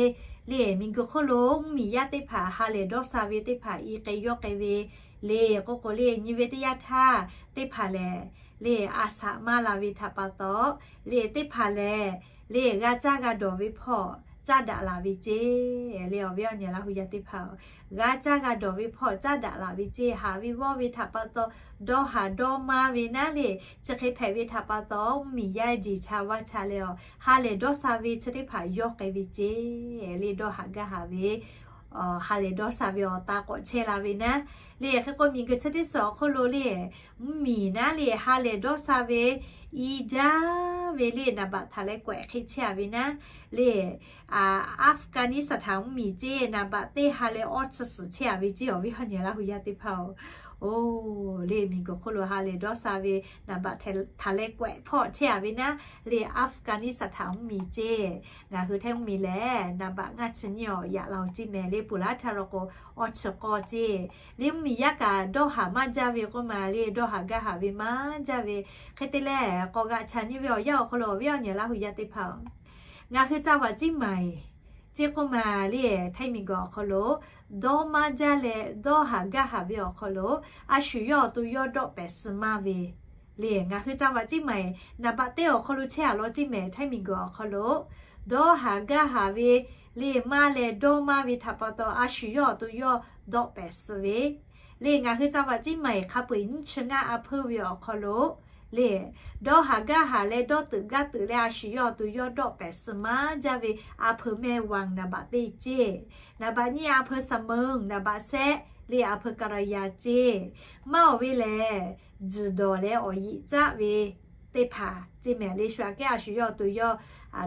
le miˬguiˬ hk'oˆ lo mvuhˇmiˬ yaˇ teˇ hpaˍ ha lehˬ dawˇ sha ve teˇ hpaˍ i k'e yawˇ k'e ve le k'o k'o le nyi ve teˇ yanˇ htaˇ teˇ hpaˍ lehˬ le a shaꞈ maˇ la ve htaꞈ pa taw le teˇ hpaˍ lehˬ le g'a caˇ g'a dawˬ ve hpawˇ caˇ daꞈ laˬ ve ceˇ. Le awˬ viˉ awˬ nyi Laˇ hu yaˇ teˇ hpaˍ-oˬ, g'a caˇ g'a dawˬ ve hpawˇ caˇ daꞈ laˬ ve ceˇ. Haˍ ve g'awˇ ve htaꞈ pa taw dawˇ haˍ dawˇ maˇ ve naˉ le chi hk'e hpehꞈ ve htaꞈ pa taw mvuhˇmiˬ yaˇ jeˬ cha vaˇ cha leh awˬ ha lehˬ dawˇ sha ve chi teˇ hpaˍ yawˇ k'e ve ceˇ. Le dawˇ haˍ gaˇ haˍ ve ha lehˬ dawˇ sha ve awˬ ta k'awꞈ chehˇ la ve naˉ le hk'e k'o miˬguiˬ chi teˇ suhˍ awˬ hk'oˆ lo le mvuhˇmiˬ naˉ le ha lehˬ dawˇ sha ve i jaˇ ve le naˍ baꞈ htaꞈ leh kawehꞈ hk'e chehˇ a ve naˉ le Afghanistan mvuhˇmiˬ ceˇ naˍ baꞈ teˇ ha lehˬ awˇ chi suhˍ chehˇ a ve ceˇ. Awˬ viˉ awˬ nyi Laˇ hu yaˇ teˇ hpaˍ-oˬ, le miˬguiˬ hk'oˆ lo ha lehˬ dawˇ sha ve naˍ baꞈ htaꞈ leh kawehꞈ hpawˇ chehˇ a ve naˉ le Afghanistan mvuhˇmiˬ ceˇ. Ngaˬ hui htaiˇ mvuhˇmiˬ lehˬ naˍ baꞈ ngaˇ chi nyiˇ awˬ yaꞈ la awˬ ceˇ mehˍ. Le peuˬ laˇ htaˇ law k'o awˇ chi k'awˇ ceˇ. Le mvuhˇmiˬ yaˇ kaꞈ dawˇ haˍ maˇ jaˇ ve k'oˆ ma le dawˇ haˍ gaˇ haˍ ve maˇ jaˇ ve hk'e te leh k'awꞈ g'aꞈ cha nyi ve awˬ yanˇ awˬ hk'aw lo awˬ viˉ awˬ nyi Laˇ hu yaˇ teˇ hpaˍ-oˬ, ngaˬ hui ca vaꞈ ciˉ maiˍ Chi k'oˆ maˬ le, htaiˇ miˬguiˬ awˬ hk'aw lo dawˇ maˇ jaˇ leh dawˇ haˍ gaˇ haˍ ve awˬ hk'aw lo a shu yawˇ awˬ to yawˇ dawˆ pehˍ suh maˇ ve le. Ngaˬ hui จังหวัด Chiang Mai นับ teˇ awˬ hk'aw lo chehˇ a law Chiang Mai htaiˇ miˬguiˬ awˬ hk'aw lo dawˇ haˍ gaˇ haˍ ve le maˇ leh dawˇ maˇ ve htaꞈ pa taw a shu yawˇ awˬ to yawˇ dawˆ pehˍ suh ve le. Ngaˬ hui จังหวัด Chiang Mai hk'a peu-eˬ nyiˇ chi ngaˇ a hpeuˇ ve awˬ hk'aw lo le dawˇ haˍ gaˇ haˍ leh dawˇ teuꞈ gaˇ teuꞈ leh a shu yawˇ awˬ to yawˇ dawˆ pehˍ suh maˇ jaˇ ve a hpeuꞈ meh วัง นับ teˇ ceˇ, นับ nyiˇ a hpeuˇ สะเมิง, นับ sehˆ le a hpeuˇ กะระยา ceˇ. Maˇ oˬ ve lehˬ, tzuhˬ dawˬ leh awˬ yeꞈ caˆ ve teˇ hpaˍ ceˇ mehˍ le. Shu aꞈ kehˉ a shu yawˇ awˬ to yawˇ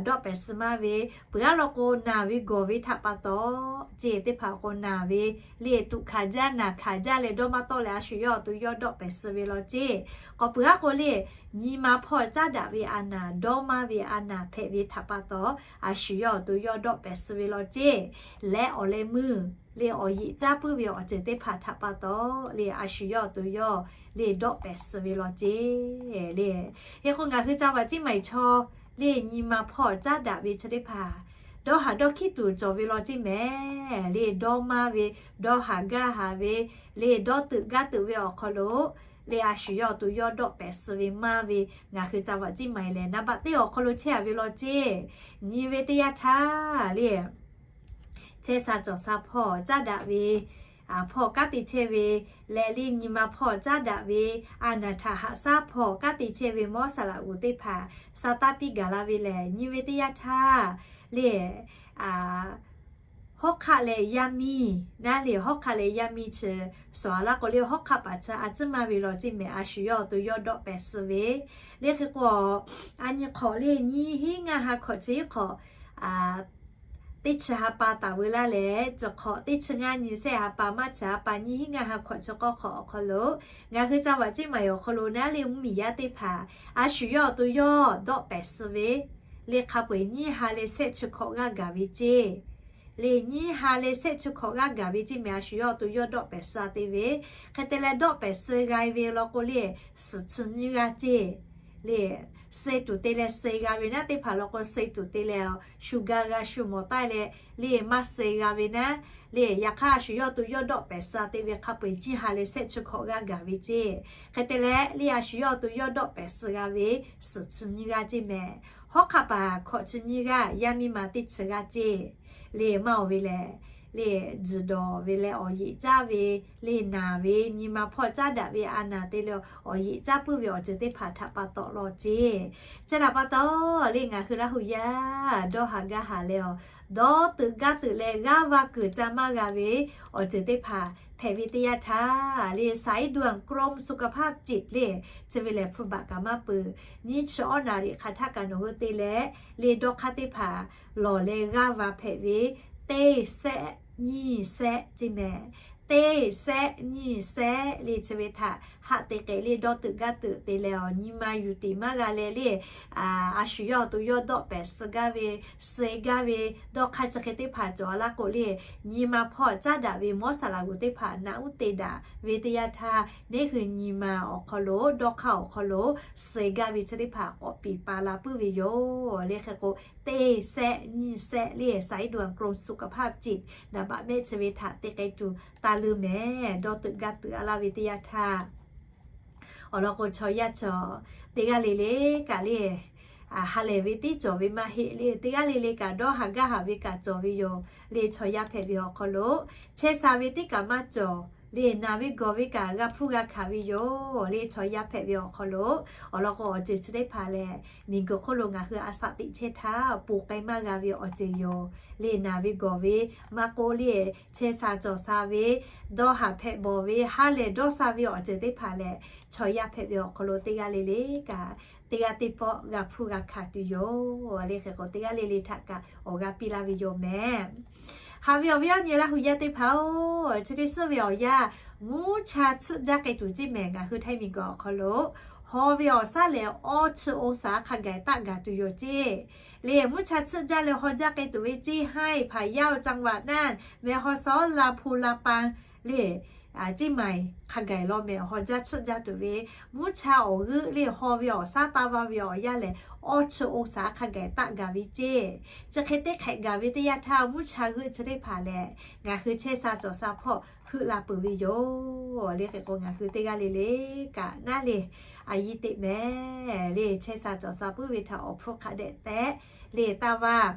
dawˆ pehˍ suh maˇ ve, peuˬ aˉ law k'o naˬ ve gawˬ ve htaꞈ pa taw ceˇ. Teˇ hpaˍ k'o naˬ ve le tuꞈ hkanˍ jaˇ naˬ hkanˍ jaˇ leh dawˇ maˇ tawˆ leh a shu yawˇ awˬ to yawˇ dawˆ pehˍ suh ve law ceˇ. K'awꞈ peuˬ aˉ k'o le, nyi ma hpawˇ caˉ daꞈ ve a naˍ dawˇ maˇ ve a naˍ hpehꞈ ve htaꞈ pa taw a shu yawˇ awˬ to yawˇ dawˆ pehˍ suh ve law ceˇ. Leh awˬ leh meuˇ le awˬ yeꞈ caˉ puiˉ ve awˬ ceuˬ teˇ hpaˍ htaꞈ pa taw le a shu yawˇ awˬ to yawˇ le dawˆ pehˍ suh ve law ceˇ le. Hk'e k'o ngaˬ hui จังหวัด Chiang Mai chaw le nyi ma hpawˇ caˉ daꞈ ve chi teˇ hpaˍ dawˇ haˍ dawˇ hkiˉ tuˬ cawˬ ve law ceˇ mehˍ le. Dawˇ maˇ ve, dawˇ haˍ gaˇ haˍ ve le dawˇ teuꞈ gaˇ teuꞈ ve awˬ hk'aw lo le a shu yawˇ awˬ to yawˇ dawˆ pehˍ suh ve maˇ ve ngaˬ hui จังหวัด Chiang Mai lehˬ นับ teˇ awˬ hk'aw lo chehˇ a ve law ceˇ. Nyi ve teˇ yanˇ htaˇ le chehˇ sha cawˬ sha hpawˇ caˉ daꞈ ve hpawˇ kanˉ te chehˇ ve leh le nyi ma hpawˇ caˉ daꞈ ve a naˍ htaꞈ haꞈ shaˉ hpawˇ kanˉ te chehˇ ve mawˇ saˍ laꞈ g'oˍ teˇ hpaˍ sha taˇ piˇ gaˬ la ve lehˬ, nyi ve teˇ yanˇ htaˇ le hawˉ hk'aˆ leh yaˇ miˇ naˉ le, hawˉ hk'aˆ leh yaˇ miˇ chi suhˍ a laˇ k'o le hawˉ hk'aˆ paˍ chi a tcuhˉ maˇ ve law ceˇ mehˍ. A shu yawˇ awˬ to yawˇ dawˆ pehˍ suh ve le. Hk'e k'o a nyi hk'awꞈ le nyiˇ hinˉ ngaˇ ha hkawꞈ chi hk'awꞈ teˇ chi ha pa taˍ veu laˇ leh, chi hk'awꞈ teˇ chi ngaˇ nyi sehˆ ha pa maˇ chi ha pa nyiˇ hinˉ ngaˇ ha hkawꞈ chi k'awˇ hk'awꞈ awˬ hk'aw lo ngaˬ hui จังหวัด Chiang Mai awˬ hk'aw lo naˉ le mvuhˇmiˬ yaˇ teˇ hpaˍ a shu yawˇ awˬ to yawˇ dawˆ pehˍ suh ve le hk'a peu-eˬ nyiˇ ha leh sehˆ chi hkawꞈ g'aˇ gaˬ ve ceˇ. Le nyiˇ ha leh sehˆ chi hkawꞈ g'aˇ gaˬ ve ceˇ mehˍ. A shu yawˇ awˬ to yawˇ dawˆ pehˍ suh te ve. Hk'e te leh dawˆ pehˍ suh g'a ve law k'o le, suhˍ chi nyiˇ g'aˇ ceˇ. Le suh tuˬ te leh suh g'a ve naˉ teˇ hpaˍ law k'o suh tuˬ te leh shu ga g'a shu mawˬ taˇ leh le maˇ suh g'a ve naˉ le. Yaꞈ hk'aˇ a shu yawˇ awˬ to yawˇ dawˆ pehˍ suh te ve hk'a peu-eˬ nyiˇ ha leh sehˆ chi hkawꞈ g'aˇ gaˬ ve ceˇ. Hk'e te leh le a shu yawˇ awˬ to yawˇ dawˆ pehˍ suh g'a ve suhˍ chi nyiˇ g'aˇ ceˇ mehˍ. Hawˉ hk'aˆ paˍ hkawꞈ chi nyiˇ g'aˇ, yaˇ miˇ ma teˇ chi g'aˇ ceˇ. Le maˇ oˬ ve lehˬ, le tzuhˬ dawˬ ve leh awˬ yeꞈ caˉ ve le naˍ ve nyi ma hpawˇ caˉ daꞈ ve a naˍ te leh awˬ yeꞈ caˉ puiˉ ve awˬ ceuˬ teˇ hpaˍ htaꞈ pa taw law ceˇ. Chi htaꞈ pa taw le ngaˬ hui Laˇ hu yaˇ dawˇ haˍ gaˇ haˍ leh awˬ dawˇ teuꞈ gaˇ teuꞈ leh g'aˇ va kuiˬ ca maˇ g'a ve awˬ ceuˬ teˇ hpaˍ hpehꞈ ve teˇ yanˇ htaˇ le สายด่วนกรมสุขภาพจิต le chi ve lehˬ hpu baꞈ kaꞈ maˇ peuˬ. Nyiˇ chi awˉ naˍ riˍ hk'aˬ htaˇ kaꞈ nawˬ hui te leh le dawˇ hk'aˇ teˇ hpaˍ lawˬ leh g'aˇ va hpehꞈ ve teˇ sehˆ nyiˇ sehˆ ceˇ mehˍ. Teˇ sehˆ nyiˇ sehˆ le chi ve htaꞈ haꞈ te k'ehꞈ le dawˇ teuꞈ gaˇ teuꞈ te leh awˬ nyi ma yuˬ tiꞈ maˇ g'a leh le a shu yawˇ awˬ to yawˇ dawˆ pehˍ suh gaˇ ve, suh gaˇ ve dawˇ hk'aˇ chi hk'e teˇ hpaˍ cawˬ a laˇ k'o le, nyi ma hpawˇ caˉ daꞈ ve mawˇ saˍ laꞈ g'oˍ teˇ hpaˍ naꞈ uˉ te daꞈ ve teˇ yanˇ htaˇ, neˇ hui nyi ma awˬ hk'aw lo dawˇ hk'aˇ awˬ hk'aw lo suh gaˇ ve chi teˇ hpaˍ k'awꞈ piˍ pa la puiˉ ve yoˬ le. Hk'e k'o teˇ sehˆ nyiˇ sehˆ le สายด่วนกรมสุขภาพจิต naˍ baꞈ mehˆ chi ve htaꞈ te k'ai tuˬ taˇ leuˇ mehˍ. Dawˇ teuꞈ gaˇ teuꞈ a laˇ ve teˇ yanˇ htaˇ awˬ lawn k'o chaw yaˇ cawˬ teˇ g'aˇ le le kaꞈ le ha lehˬ ve tiˉ cawˬ ve maˇ heˆ le. Teˇ g'aˇ le le kaꞈ dawˇ haˍ gaˇ haˍ ve kaꞈ cawˬ ve yoˬ le. Chaw yaˇ hpehꞈ ve awˬ hk'aw lo chehˇ sha ve tiˉ kaꞈ maˇ cawˬ le. Naˬ ve gawˬ ve kaꞈ g'a hpuˇ g'a hkanˍ ve yoˬ le. Chaw yaˇ hpehꞈ ve awˬ hk'aw lo awˬ lawn k'o awˬ ceuˬ chi teˇ hpaˍ lehˬ, miˬguiˬ hk'oˆ lo ngaˬ hui a shaꞈ teꞈ chehˇ htaˇ ponˬ k'ai maˇ g'a ve awˬ ceuˬ yoˬ le. Naˬ ve gawˬ ve maˇ k'oˆ le, chehˇ sha cawˬ sha ve, dawˇ haˍ hpehꞈ bawˬ ve, ha lehˬ dawˇ sha ve awˬ ceuˬ teˇ hpaˍ lehˬ, chaw yaˇ hpehꞈ ve awˬ hk'aw lo teˇ g'aˇ le le kaꞈ teˇ g'aˇ teˇ pawˆ g'a hpuˇ g'a hkanˍ tuˬ yoˬ le. Hk'e k'o teˇ g'aˇ le le htaꞈ kaꞈ awˬ g'a piˇ laˇ ve yoˬ mehˍ. Haꞈ ve awˬ viˉ awˬ nyi Laˇ hu yaˇ teˇ hpaˍ-oˬ, chi teˇ suhˉ ve awˬ yanˇ mvuhˇ cha tsuhˆ jaˇ k'ai tuˬ ceˇ mehˍ. Ngaˬ hui htaiˇ miˬguiˬ awˬ hk'aw lo haw ve awˬ shaˉ lehˬ awˇ chi องศา hk'a gaˬ taˆ gaˬ tuˬ yoˬ ceˇ le. Mvuhˇ cha tsuhˆ jaˇ leh haw jaˇ k'ai tuˬ ve ceˇ. Haiˇ hpaˍ yaˇ-oˬ, จังหวัด naˇ meh haw shaw la hpu la pa le ceˇ maˬ hk'a gaˬ law mehˬ. Haw jaˇ tsuhˆ jaˇ tuˬ ve mvuhˇ cha awˬ g'euˆ le haw ve awˬ shaˉ taˇ vaˇ ve awˬ yanˇ lehˬ, awˇ chi oˇ shaˍ hk'a gaˬ taˆ gaˬ ve ceˇ. Chi hk'e teˇ hk'ehꞈ gaˬ ve teˇ yanˇ htaˇ, mvuhˇ cha g'euˆ chi teˇ hpaˍ lehˬ ngaˬ hui chehˇ sha cawˬ sha hpawˇ heuˆ la peuˬ ve yoˬ. Le hk'e k'o, ngaˬ hui teˇ g'aˇ le le kaꞈ naˉ le, a yiˇ teꞈ mehˍ le, chehˇ sha cawˬ sha puiˉ ve htaꞈ awˬ hpfuhˇ hk'a dehꞈ tehꞈ le taˇ vaˇ.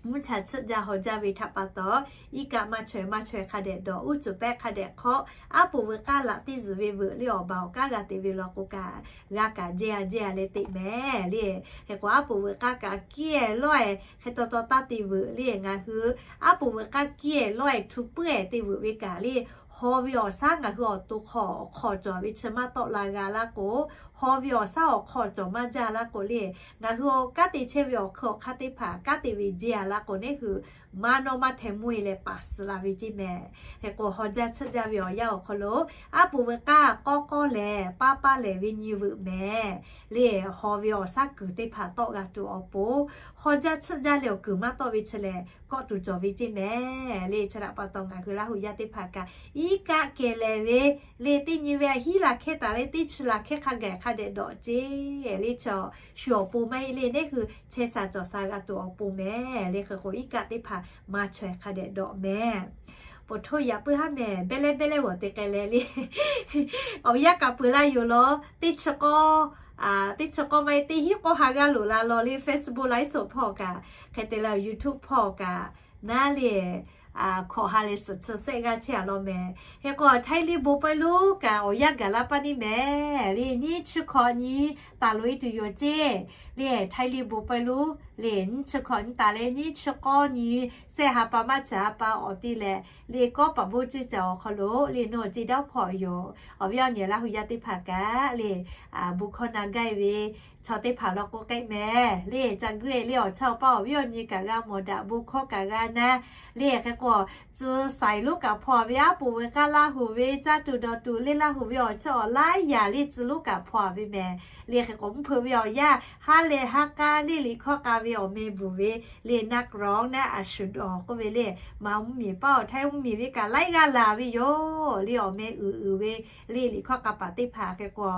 Mvuhˇ cha tsuhˆ jaˇ haw jaˇ ve htaꞈ pa taw, iˉ kaˆ maˇ chaweh maˇ chaweh hk'a dehꞈ dawˬ, uˉ cuˬ pehˆ hk'a dehꞈ hk'awꞈ, aˉ poꞈ veuꞈ k'aˇ laꞈ teˇ zuhˬ ve veuꞈ le awˬ baˬ awˬ k'aˉ g'a te ve law k'o kaꞈ, g'a kaꞈ jehˇ a jehˇ a leh teꞈ mehˍ le. Hk'e k'o, aˉ poꞈ veuꞈ k'aˇ kaꞈ kiˇ ehˍ lawˇ ehˍ hk'e taw taw taˇ te veuꞈ le. Ngaˬ hui aˉ poꞈ veuꞈ k'aˇ kiˇ ehˍ lawˇ ehˍ htu puiˉ ehˍ te veuꞈ ve kaꞈ le, haw ve awˬ shaˉ ngaˬ hui awˬ to hk'aw awˬ hk'aw cawˬ ve chi maˇ tawˆ la g'a laˇ k'o, haw ve awˬ shaˉ awˬ hk'aw cawˬ maˇ jaˇ laˇ k'o le, ngaˬ hui kanˉ te chehˇ ve awˬ hkui awˬ hk'aˇ teˇ hpaˍ kanˉ te ve jehˇ a laˇ k'o, neˉ hui maˇ nawˇ maˇ hteh mvuhˇ e leh paˍ suh la ve ceˇ mehˍ. Hk'e k'o, haw jaˇ tsuhˆ jaˇ ve awˬ yanˇ awˬ hk'aw lo, aˉ poꞈ veuꞈ k'aˇ k'awˇ k'awˇ lehˬ paˇ paˇ lehˬ ve nyi veuꞈ mehˍ le. Haw ve awˬ shaˉ kuiˬ teˇ hpaˍ tawˆ g'a tuˬ awˬ pon, haw jaˇ tsuhˆ jaˇ leh awˬ kuiˬ maˇ tawˆ ve chi lehˬ kawˆ tuˬ cawˬ ve ceˇ mehˍ le. Chi htaꞈ pa taw ngaˬ hui Laˇ huˍ yaˇ teˇ hpaˍ kaꞈ iˉ kaˆ kehˬ lehˍ ve le, teˇ nyi ve a hiˉ laˬ hkehˇ taˍ leh teˇ chi laˬ hkehˇ hk'a gaˬ hk'a dehꞈ dawꞈ ceˇ le. Chaw shu awˬ pon maˇ heˆ le, neˉ hui chehˇ sha cawˬ sha g'a tuˬ awˬ pon mehˍ le. Hk'e k'o, iˉ kaˆ teˇ hpaˍ maˇ chaweh hk'a dehꞈ dawꞈ mehˍ. Poˬ htoˇ yaꞈ puiˉ haˉ mehˍ, behˇ lehˉ behˇ lehˉ g'awˬ te k'ai leh le, awˬ yanˇ kaꞈ peuˬ la yoˬ law. Teˇ chi k'awˇ, teˇ chi k'awˇ maˇ heˆ, teˇ hinˉ k'awˇ ha g'aˇ loꞈ la law le, Facebook live show hpawˇ kaꞈ, hk'e te leh YouTube hpawˇ kaꞈ naˉ le, hkawꞈ ha leh suhˍ chi sehˆ g'aˇ chehˇ a law mehˍ. Hk'e k'o, Htaiˇ liˇ bon pawehˇ lonˉ kaꞈ awˬ yanˇ gaˬ la paˇ neˇ mehˍ le. Nyiˇ chi hkawꞈ nyi taˍ loꞈ e tuˬ yoˬ ceˇ le. Htaiˇ liˇ bon pawehˇ lonˉ le, nyiˇ chi hkawꞈ nyi taˍ leh nyiˇ chi k'awˇ nyi sehˆ ha pa maˇ caˍ ha pa awˬ te leh le, kawˉ paˍ bon ceˇ caˬ awˬ hk'aw lo le, nawˬ ceˇ daˇ hpawˇ yoˬ. Awˬ viˉ awˬ nyi Laˇ huˍ yaˇ teˇ hpaˍ kaꞈ le, bon hkawˇ na gaˇ e ve chaw teˇ hpaˍ law k'o k'ehˆ mehˍ le. Ca guˇ e le, awˬ chawˇ awˬ paˇ awˬ viˉ awˬ nyi kaꞈ g'a mawˬ daꞈ, bon hkawˇ kaꞈ g'a na le. Hk'e k'o, tcuh saiˍ lonˉ kaꞈ hpaw ve, aˉ poꞈ veuꞈ k'aˇ Laˇ huˍ ve, caˇ tuˬ dawˬ tuˬ le Laˇ huˍ ve awˬ chawˇ awˬ laiˉ yaꞈ le tcuh lonˉ kaꞈ hpaw ve mehˍ le. Hk'e k'o, mvuhˇ hpeuꞈ ve awˬ yanˇ ha lehˬ ha k'a le, liꞈ hkawˇ k'a ve awˬ meh bvuhˬ ve le, naˆ k'rawˍ naˆ a shuˍ dawˬ k'oˆ ve le, maˍ mvuhˇ miˬ paˉ awˬ htaiˇ mvuhˇ miˬ ve kaꞈ laiˉ g'aˇ laˬ ve yoˬ le. Awˬ meh uiˍ uiˍ ve le, liꞈ hkawˇ k'a paˍ teˇ hpaˍ. Hk'e k'o,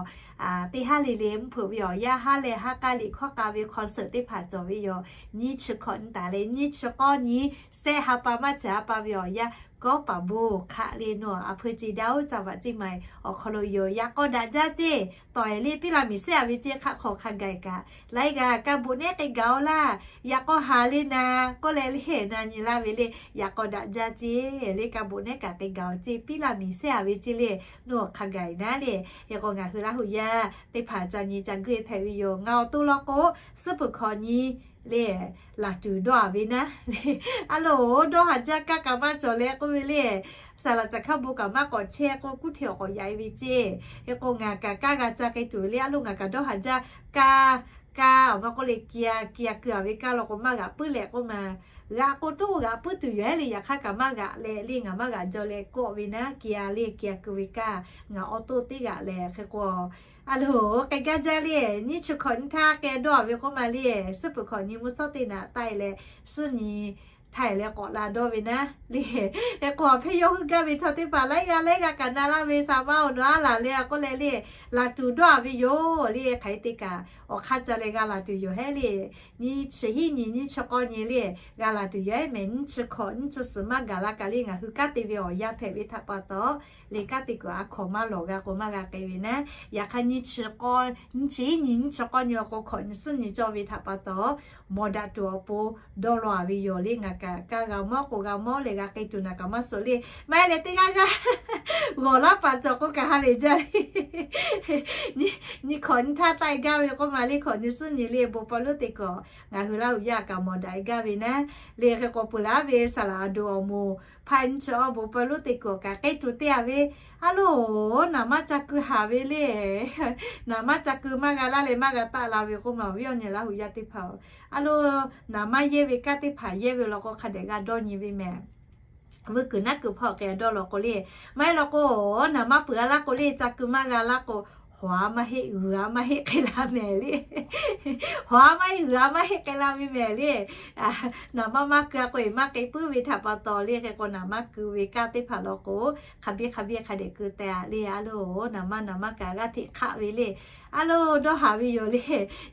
teˇ haˉ le le mvuhˇ hpeuꞈ ve awˬ yanˇ ha lehˬ ha k'a liꞈ hkawˇ k'a ve concert teˇ hpaˍ cawˬ ve yoˬ. Nyiˇ chi hkawꞈ nyi taˍ leh nyiˇ chi k'awˇ nyi sehˆ ha pa maˇ caˍ ha pa ve awˬ yanˇ, kawˉ paˍ bon hk'aˆ le nawˬ a hpui ceˇ daˇ oˇ ca vaꞈ ceˇ ma awˬ hk'aw lo yoˬ. Yaꞈ k'aw daꞈ jaˇ ceˇ, tawˍ e le piˇ la miˬ sehˆ a ve ceˇ, hk'aˆ hk'aw hk'a gaˬ kaꞈ laiˉ g'aˇ ka boꞈ nehˉ k'ai gaˬ oˬ laˇ. Yaꞈ k'aw ha le na k'oˆ leh le na nyi laˇ ve le, yaꞈ k'aw daꞈ jaˇ ceˇ le, ka boꞈ nehˉ kaꞈ k'ai gaˬ oˬ ceˇ, piˇ la miˬ sehˆ a ve ceˇ le, nawˬ hk'a gaˬ naˉ le. Hk'e k'o, ngaˬ hui Laˇ huˍ yaˇ teˇ hpaˍ ca nyi ca guˇ e hpehꞈ ve yoˬ. Ngaˬ awˬ to law k'o, suhˉ peuˬ hkawꞈ nyi le, laˬ tuˬ dawˇ a ve naˉ le. A loˬ, dawˇ haˍ jaˇ kaˇ kaꞈ maˇ cawˬ leh k'oˆ ve le, saˍ laꞈ caˬ hkaˇ bon kaꞈ maˇ k'awꞈ chehˇ k'o, kuˉ hteˇ awˬ k'awꞈ yaꞈ e ve ceˇ. Hk'e k'o, ngaˬ kaꞈ kaˇ g'a ca k'ai tuˬ le, a loˬ ngaˬ kaꞈ dawˇ haˍ jaˇ kaˇ, kaˇ awˬ ma k'oˆ le, kia kia keu a ve kaˇ law k'o maˇ g'aꞈ puiˉ leh k'oˆ ma, g'aꞈ k'o toˇ g'aꞈ puiˉ tuˬ yoˬ heˉ le. Yaꞈ hk'aˇ kaꞈ maˇ g'aꞈ leh le, ngaˬ maˇ g'aꞈ jaw leh kawˆ ve naˉ, kia le kia keu ve kaˇ ngaˬ awˬ to teˇ g'aꞈ lehˬ. Hk'e k'o, a loˬ, k'ai gaˇ jaˇ le. Nyiˇ chi hkawꞈ nyi htaˇ k'ai dawˇ a ve k'oˆ ma le, suhˉ peuˬ hkawꞈ nyi mvuhˇ shawˉ teˇ naꞈ taˆ e leh, suhˉ nyi htaˇ e leh k'awꞈ la dawˇ ve naˉ le. Hk'e k'o, hpehˇ yawˇ hui gaˇ ve chaw teˇ hpaˍ laiˉ g'aˇ laiˉ g'aˇ kaꞈ na laˇ ve, saˍ maˇ awˬ nawˬ a laˬ le a k'oˆ leh le, laˬ tuˬ dawˇ a ve yoˬ le. Hk'aˬ hk'e te kaꞈ awˬ hk'aˇ ca leh g'a laˬ tuˬ yoˬ heˉ le. Nyiˇ chi hiˉ nyi nyiˇ chi k'awˇ nyi le, g'a laˬ tuˬ yoˬ heˉ mehˍ. Nyiˇ chi hkawꞈ nyiˇ chi suhˍ maˇ gaˬ la kaꞈ le, ngaˬ hui kanˉ te ve awˬ yanˇ hpehꞈ ve htaꞈ pa taw le, kanˉ te kuiˬ a hkawnˍ maˇ lawˬ g'a k'o maˇ g'a k'ai ve naˉ. Yaꞈ hk'aˇ nyiˇ chi k'awˇ, nyiˇ chi hiˉ nyi nyiˇ chi k'awˇ nyi awˬ k'o hkawꞈ nyi suhˉ nyi cawˇ ve htaꞈ pa taw, mawˬ daꞈ tuˬ awˬ pon dawˇ law a ve yoˬ le. Ngaˬ kaꞈ kaˇ g'a mawˇ k'o g'a mawˇ leh g'a k'ai tuˬ naˬ kaꞈ maˇ suh le. Maˇ heˆ leh teˇ g'aˇ g'aˇ g'awˬ laˇ paˍ cawˬ k'o kaꞈ ha lehˬ jaˇ le. Nyiˇ hkawꞈ nyi htaˇ taˆ e gaˇ ve k'oˆ ma le, hkawꞈ nyi suhˉ nyi le, bon pawehˇ lonˉ teˇ kuiˬ ngaˬ hui Laˇ huˍ yaˇ kaꞈ mawˬ daꞈ e gaˇ ve naˉ le. Hk'e k'o, peuˬ laˬ ve saˍ laꞈ a doˬ awˬ moˍ hpaˇ nyiˇ chi awˇ bon pawehˇ lonˉ teˇ kuiˬ kaꞈ k'ai tuˬ te a ve, a loˬ, naˍ maˇ ca keu haˍ ve le. Naˍ maˇ ca keu maˇ g'a laˇ leh maˇ g'a taˆ la ve k'oˆ ma, awˬ viˉ awˬ nyi Laˇ huˍ yaˇ teˇ hpaˍ-oˬ, a loˬ, naˍ maˇ yehˇ ve kanˉ teˇ hpaˍ yehˇ ve law k'o hk'a dehꞈ g'a dawˇ nyi ve mehˍ. Vuiˇ kuiˬ naˉ kuiˬ hpawˇ k'ai dawˇ law k'o le, maˇ heˆ law k'o, naˍ maˇ peuˬ a laˇ k'o le, ca keu maˇ g'a laˇ k'o, hawˍ-a maˇ heˆ, g'uiˬ-a maˇ heˆ k'ai la mehˍ le. Hawˍ-a maˇ heˆ, g'uiˬ-a maˇ heˆ k'ai la ve mehˍ le. Naˍ manˇ maˇ keu-a k'o-e maˇ k'ai puiˉ ve htaꞈ pa taw le, hk'e k'o naˍ manˇ keu ve kanˉ teˇ hpaˍ law k'o, hk'a biˇ hk'a biˇ hk'a dehꞈ keu teh-a le. A loˬ, naˍ manˇ naˍ manˇ kaꞈ g'aˇ hteꞈ hk'aˆ ve le. A loˬ, dawˇ haˍ ve yoˬ le.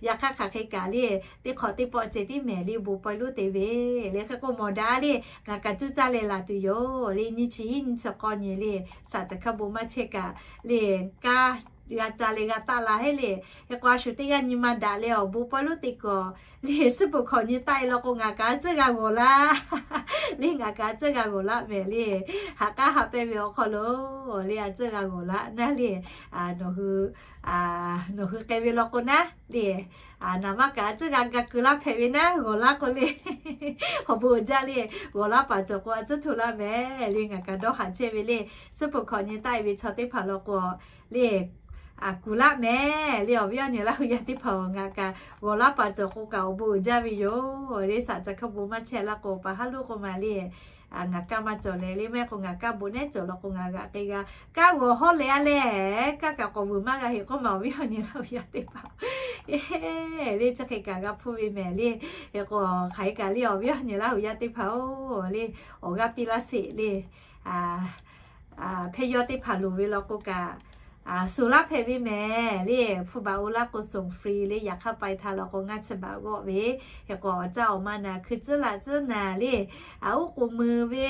Yaꞈ hk'aˇ hk'aˬ hk'e kaꞈ le, teˇ hk'awꞈ teˇ pawˆ ceh tiˉ mehˍ le, bon pawehˇ lonˉ te ve le. Hk'e k'o mawˬ daꞈ le, ngaˬ kaꞈ cuˇ caˇ leh laˬ tuˬ yoˬ le. Nyiˇ chi hiˉ nyiˇ chi k'awˇ nyi le, saˍ caˬ hkaˇ bon maˇ chehˇ kaꞈ le, kanˉ g'a ca leh g'a taˆ la heˆ le. Hk'e k'o a shu teˇ g'aˇ nyi ma daꞈ leh awˬ bon pawehˇ lonˉ te kuiˬ le, suhˉ peuˬ hkawꞈ nyi taˆ-e law k'o ngaˬ kaꞈ a tcuhˇ g'a g'awˬ laˇ le, ngaˬ kaꞈ a tcuhˇ g'a g'awˬ laˇ mehˍ le. Haꞈ k'aˉ haꞈ pehnˇ ve awˬ hk'aw lo le a tcuhˇ g'a g'awˬ laˇ naˉ le. Nawˬ hui k'ai ve law k'o naˉ le, naˍ manˇ kaꞈ a tcuhˇ g'a ga keu laˇ hpehꞈ ve naˉ, g'awˬ laˇ k'o le, awˬ bon uiˍ jaˇ le. G'awˬ laˇ paˍ cawˬ k'o a tcuhˇ hto laˇ mehˍ le. Ngaˬ kaꞈ dawˇ haˍ chehˇ ve le. Suhˉ peuˬ hkawꞈ nyi taˆ-e ve chaw teˇ hpaˍ law k'o le, kuˬ laˆ mehˍ le. Awˬ viˉ awˬ nyi Laˇ hu yaˇ teˇ hpaˍ-oˬ, ngaˬ kaꞈ g'awˬ laˇ paˍ cawˬ k'o kaꞈ awˬ bon uiˍ jaˇ ve yoˬ le. Saˍ caˬ hkaˇ bon maˇ chehˇ laˇ k'o, paˍ haˉ loˉ k'oˆ ma le, ngaˬ kaˇ maˇ cawˬ leh le, maˇ heˆ k'o ngaˬ kaˇ bon nehˉ cawˬ law k'o ngaˬ g'aꞈ k'ai g'a. Kanˉ g'awˬ hawˉ leh a leh, kanˉ kaꞈ k'awꞈ vuiˬ maˇ g'a heˆ k'oˆ ma, awˬ viˉ awˬ nyi Laˇ hu yaˇ teˇ hpaˍ le, chi hk'e kaꞈ g'a hpuˇ ve mehˍ le. Hk'e k'o hk'aˬ hk'e kaꞈ le, awˬ viˉ awˬ nyi Laˇ hu yaˇ teˇ hpaˍ-oˬ le, awˬ g'aˇ piˇ laˇ sheˍ le. Hpehˇ yawˇ teˇ hpaˍ loˍ ve law k'o kaꞈ, suˍ laˇ hpehꞈ ve mehˍ le. Hpu baꞈ oˇ laˇ k'o suˍ free le, yaꞈ hk'aˇ pai htaˇ law k'o ngaˇ chi baꞈ g'awˆ ve. Hk'e k'o awˬ caˇ awˬ ma naˍ hkui tcuhˉ laꞈ tcuhˉ naˍ le, a uˉ k'oˍ meuˍ ve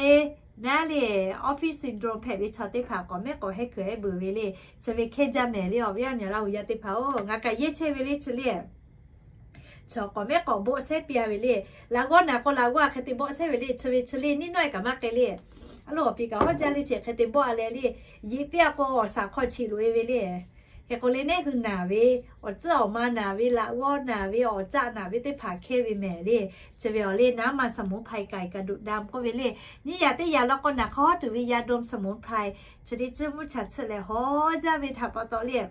naˉ le, office syndrome hpehꞈ ve chaw teˇ hpaˍ k'awꞈ mehˉ k'awꞈ hehˉ kuiˬ hehˉ beuˬ ve le. Chi ve hkehˇ jaˇ mehˍ le, awˬ viˉ awˬ nyi Laˇ hu yaˇ teˇ hpaˍ-oˬ, ngaˬ kaꞈ yehˇ chehˇ ve le chi le. Chaw k'awꞈ mehˉ k'awꞈ bawˆ shehˉ piˇ-a ve le. Laꞈ g'awˇ naˍ k'o laꞈ g'awˇ hk'e te bawˆ shehˉ ve le, chi ve chi le, niˇ nawˇ-e kaꞈ maˇ k'ai le. A loˬ, awˬ piˍ kaꞈ hawˉ jaˇ le, chi hk'e te bawˆ-a leh le, yeꞈ piˇ-a k'o awˬ shaˍ hk'aw cheꞈ loꞈ-e ve le. Hk'e k'o le, neˉ hui naˍ ve, awˬ tcuhˉ awˬ ma naˍ ve, laꞈ g'awˇ naˍ ve, awˬ caˆ naˍ ve teˇ hpaˍ hkehˇ ve mehˍ le. Chi ve awˬ le naˉ ma สมุนไพร ไก่ กระดูกดำ k'oˆ ve le. Nyiˇ yaꞈ teˇ yaꞈ law k'o naˍ hk'aw hawˉ tuˬ ve ยาดมสมุนไพร chi teˇ tcuhˉ mvuhˇ cha tsuhˆ leh hawˉ jaˇ ve htaꞈ pa taw le.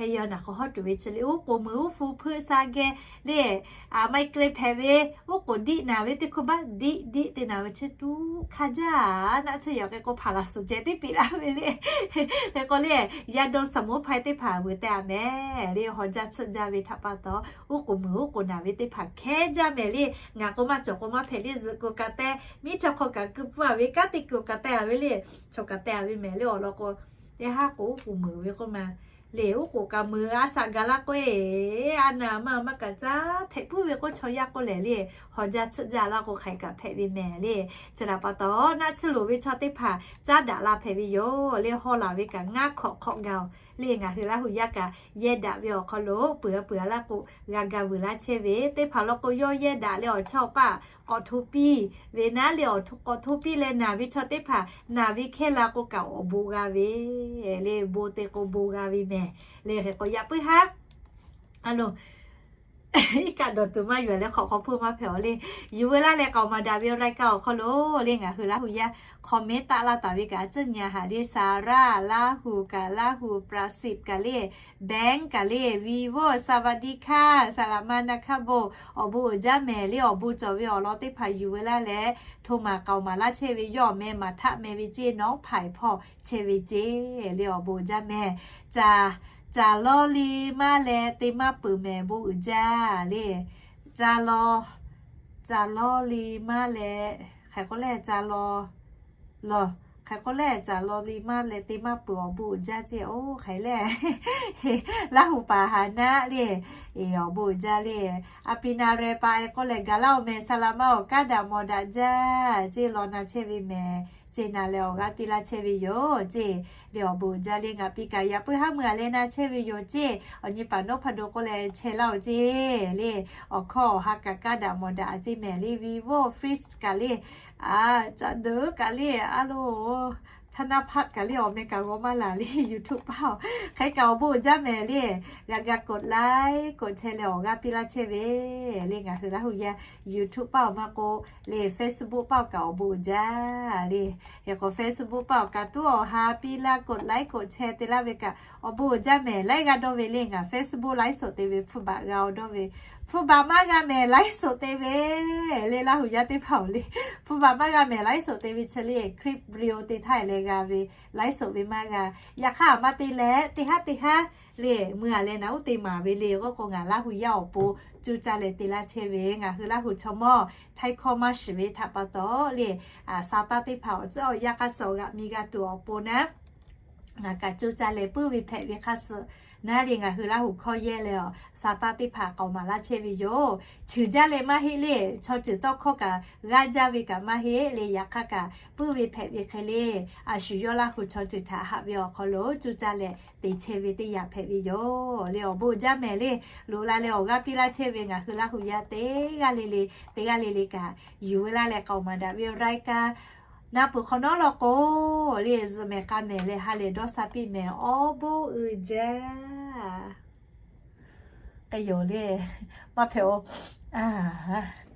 Hpehˇ yaw naˍ hk'aw hawˉ tuˬ ve chi le, uˉ k'oˍ meuˍ uˉ hpu hpeuˆ sha geh le, a ไมเกรน hpehꞈ ve, uˉ k'oˍ diˆ naˍ ve teˇ hkui baˆ diˆ diˆ te naˍ ve chi tuˉ hk'a jaˇ. Naˆ tsuhˇ yaꞈ k'e k'o พาราเซตามอล ceh tiˉ piˇ laˇ ve le. Hk'e k'o le, ยาดมสมุนไพร teˇ hpaˍ vuiˬ teh-a mehˍ le, hawˉ jaˇ tsuhˆ jaˇ ve htaꞈ pa taw, uˉ k'oˍ meuˍ uˉ k'oˍ naˍ ve teˇ hpaˍ hkehˇ jaˇ mehˍ le. Ngaˬ k'o maˇ cawˬ k'o maˇ hpehꞈ le, zuhꞈ k'o ka teh, miˉ chaw hk'aw kaꞈ keu pfuhˇ-a ve, kanˉ te keu-o ka teh-a ve le. Chaw ka teh-a ve mehˍ le awˬ lawn k'o, teˇ haˉ k'o uˉ k'oˍ meuˍ ve k'oˆ ma le, uˉ k'oˍ kaꞈ meuˍ a shaꞈ gaˬ laˇ k'oˆ-e, a naˍ maˇ maˇ kaꞈ caˉ hpehꞈ puiˉ ve k'oˆ, chaw yaˇ k'oˆ lehˬ le, hawˉ jaˇ tsuhˆ jaˇ laˇ k'o hk'aˬ hk'e kaꞈ hpehꞈ ve mehˍ le. Chi htaꞈ pa taw, naˆ tsuhˇ loˍ ve chaw teˇ hpaˍ caˉ daꞈ la hpehꞈ ve yoˬ le. Hawˉ laˬ ve kaꞈ ngaˇ hk'awꞈ hk'awꞈ gaˬ-oˬ le. Ngaˬ hui Laˇ hu yaˇ kaꞈ yehˇ daꞈ ve awˬ hk'aw lo peuˬ-a peuˬ-a laˇ k'o, g'a ga vuiˬ laˇ chehˇ ve teˇ hpaˍ law k'o, yawˇ yehˇ daꞈ leh awˬ chawˇ awˬ paˆ k'awꞈ hto piˇ ve naˉ le, awˬ hto k'awꞈ hto piˇ leh naˬ ve chaw teˇ hpaˍ naˬ ve hkehˇ la k'o kaꞈ awˬ bon g'a ve le, bon te k'o bon g'a ve mehˍ le. Hk'e k'o yaꞈ puiˉ haˉ, a loˬ, iˉ kaˆ dawˬ tuˬ maˇ yuˬ leh hk'awꞈ hk'aw hpuˇ maˇ hpehꞈ-aˬ le. Yuˬ veu laˇ leh k'aoˍ maˍ daꞈ ve awˬ lai kaˇ awˬ hk'aw lo le, ngaˬ hui Laˇ hu yaˇ comment taˆ laˇ taˍ ve kaꞈ a tcuhˉ nyi haꞈ le, Sarah Laˇ hu kaꞈ, Laˇ hu ประสิทธิ์ kaꞈ le, Bank kaꞈ le, Vivo สวัสดีค่ะ สลามะนะคะ bon, awˬ bon uiˍ jaˇ mehˍ le. Awˬ bon cawˬ ve awˬ lawn teˇ hpaˍ yuˬ veu laˇ leh, hto maˍ k'aoˍ maˍ laˇ chehˇ ve yawˇ awˬ meh maˍ htaˆ meh ve ceˇ, nawˉ hpaiˍ hpawˇ chehˇ ve ceˇ le, awˬ bon uiˍ jaˇ mehˍ. Caˍ, caˍ lawˇ le maˇ leh te maˇ peuˬ mehˍ, bon uiˍ jaˇ le. Caˍ lawˇ, caˍ lawˇ le maˇ leh, hk'e k'oˆ lehˬ caˍ lawˇ, lawˬ, hk'e k'oˆ lehˬ caˍ lawˇ le maˇ leh te maˇ peuˬ, awˬ bon uiˍ jaˇ ceˇ. Oˇ hk'e lehˬ, Laˇ hu paˍ haˍ naˆ le, awˬ bon uiˍ jaˇ le. A pi na reh pa e k'oˆ lehˬ, gaˬ laˇ-oˬ mehˍ, สลามะ oˬ, kanˉ daꞈ mawˬ daꞈ jaˇ ceˇ, law na chehˇ ve mehˍ ceˇ, na leh awˬ g'aˇ piˇ laˇ chehˇ ve yoˬ ceˇ le. Awˬ bon uiˍ jaˇ le. Ngaˬ pi kaꞈ yaꞈ puiˉ haˉ meuˇ-a leh na chehˇ ve yoˬ ceˇ. Awˬ nyi paˍ nawˉ hpaˇ do k'oˆ leh chehˇ laˇ-oˬ ceˇ le. Awˬ hkawˇ awˬ ha kaꞈ kanˉ daꞈ mawˬ daꞈ ceˇ mehˍ le. Vivo, Fritz kaꞈ le, a, caꞈ deuˉ kaꞈ le, a loˬ, ธนพัฒน์ kaꞈ le, awˬ meh kaꞈ g'aw maˇ laˬ le. YouTube paˇ-oˬ, hk'e kaꞈ awˬ bon uiˍ jaˇ mehˍ le. G'a ga กดไลค์ กดแชร์ leh awˬ g'aˇ piˇ laˇ chehˇ ve le. Ngaˬ hui Laˇ hu yaˇ YouTube paˇ-oˬ maˇ k'o le, Facebook paˇ-oˬ kaꞈ awˬ bon uiˍ jaˇ le. Hk'e k'o Facebook paˇ-oˬ kaꞈ tuˉ awˬ ha piˇ laˇ, กดไลค์ กดแชร์ te laˇ ve kaꞈ awˬ bon uiˍ jaˇ mehˍ. Laiˉ g'aˇ dawˇ ve le, ngaˬ Facebook ไลฟ์สด te ve hpu baꞈ g'a-o dawˇ ve, hpu baꞈ maˇ g'a mehˍ ไลฟ์สด te ve le. Laˇ hu yaˇ teˇ hpaˍ-oˬ le, hpu baꞈ maˇ g'a mehˍ ไลฟ์สด te ve chi le, clip video te htaˇ le g'a ve, laiˉ soˍ ve maˇ g'a. Yaꞈ hk'aˇ maˇ te leh teˇ haˉ teˇ haˉ le, mui a leh naˬ uˉ te maˍ ve le. K'o k'o ngaˬ Laˇ hu yaˇ awˬ pon coˇ caˇ leh te laˇ chehˇ ve ngaˬ hui Laˇ hu chaw mawˇ htaiˇ hkawˇ maˇ shiˍ ve htaꞈ pa taw le, sa taˇ teˇ hpaˍ awˬ tcuhˉ awˬ yanˇ k'a suh g'aꞈ mi g'a tuˬ awˬ pon naˉ, ngaˬ kaꞈ coˇ caˇ leh puiˉ ve hpehꞈ ve hk'a suh naˉ le ngaˬ hui Laˇ hu hkawˇ yehˇ leh awˬ sa taˇ teˇ hpaˍ k'aoˍ maˍ laˇ chehˇ ve yoˬ. Cheuˬ jaˇ leh maˇ heˆ le, chaw ceuˬ tawˇ hkawˇ kaꞈ g'aˇ jaˇ ve kaꞈ maˇ heˆ le. Yaꞈ hk'aˇ kaꞈ puiˉ ve hpehꞈ ve hk'e le, a shu yawˇ Laˇ hu chaw ceuˬ htaꞈ haꞈ ve awˬ hk'aw lo coˇ caˇ leh te chehˇ ve teˇ yanˇ hpehꞈ ve yoˬ le. Awˬ bon jaˇ mehˍ le, loꞈ la leh awˬ g'aˇ piˇ laˇ chehˇ ve ngaˬ hui Laˇ hu yaˇ teˇ g'aˇ le le, teˇ g'aˇ le le kaꞈ yuˬ ve laˇ leh k'aoˍ maˍ daꞈ ve รายการ naˉ peuˬ hk'awꞈ nawˉ law k'o le, zuhꞈ mehˍ k'a mehˍ leh ha lehˬ dawˇ sha piˇ mehˍ. Awˬ bon uiˍ jaˇ k'ai yoˬ le, maˇ hpehꞈ-oˬ.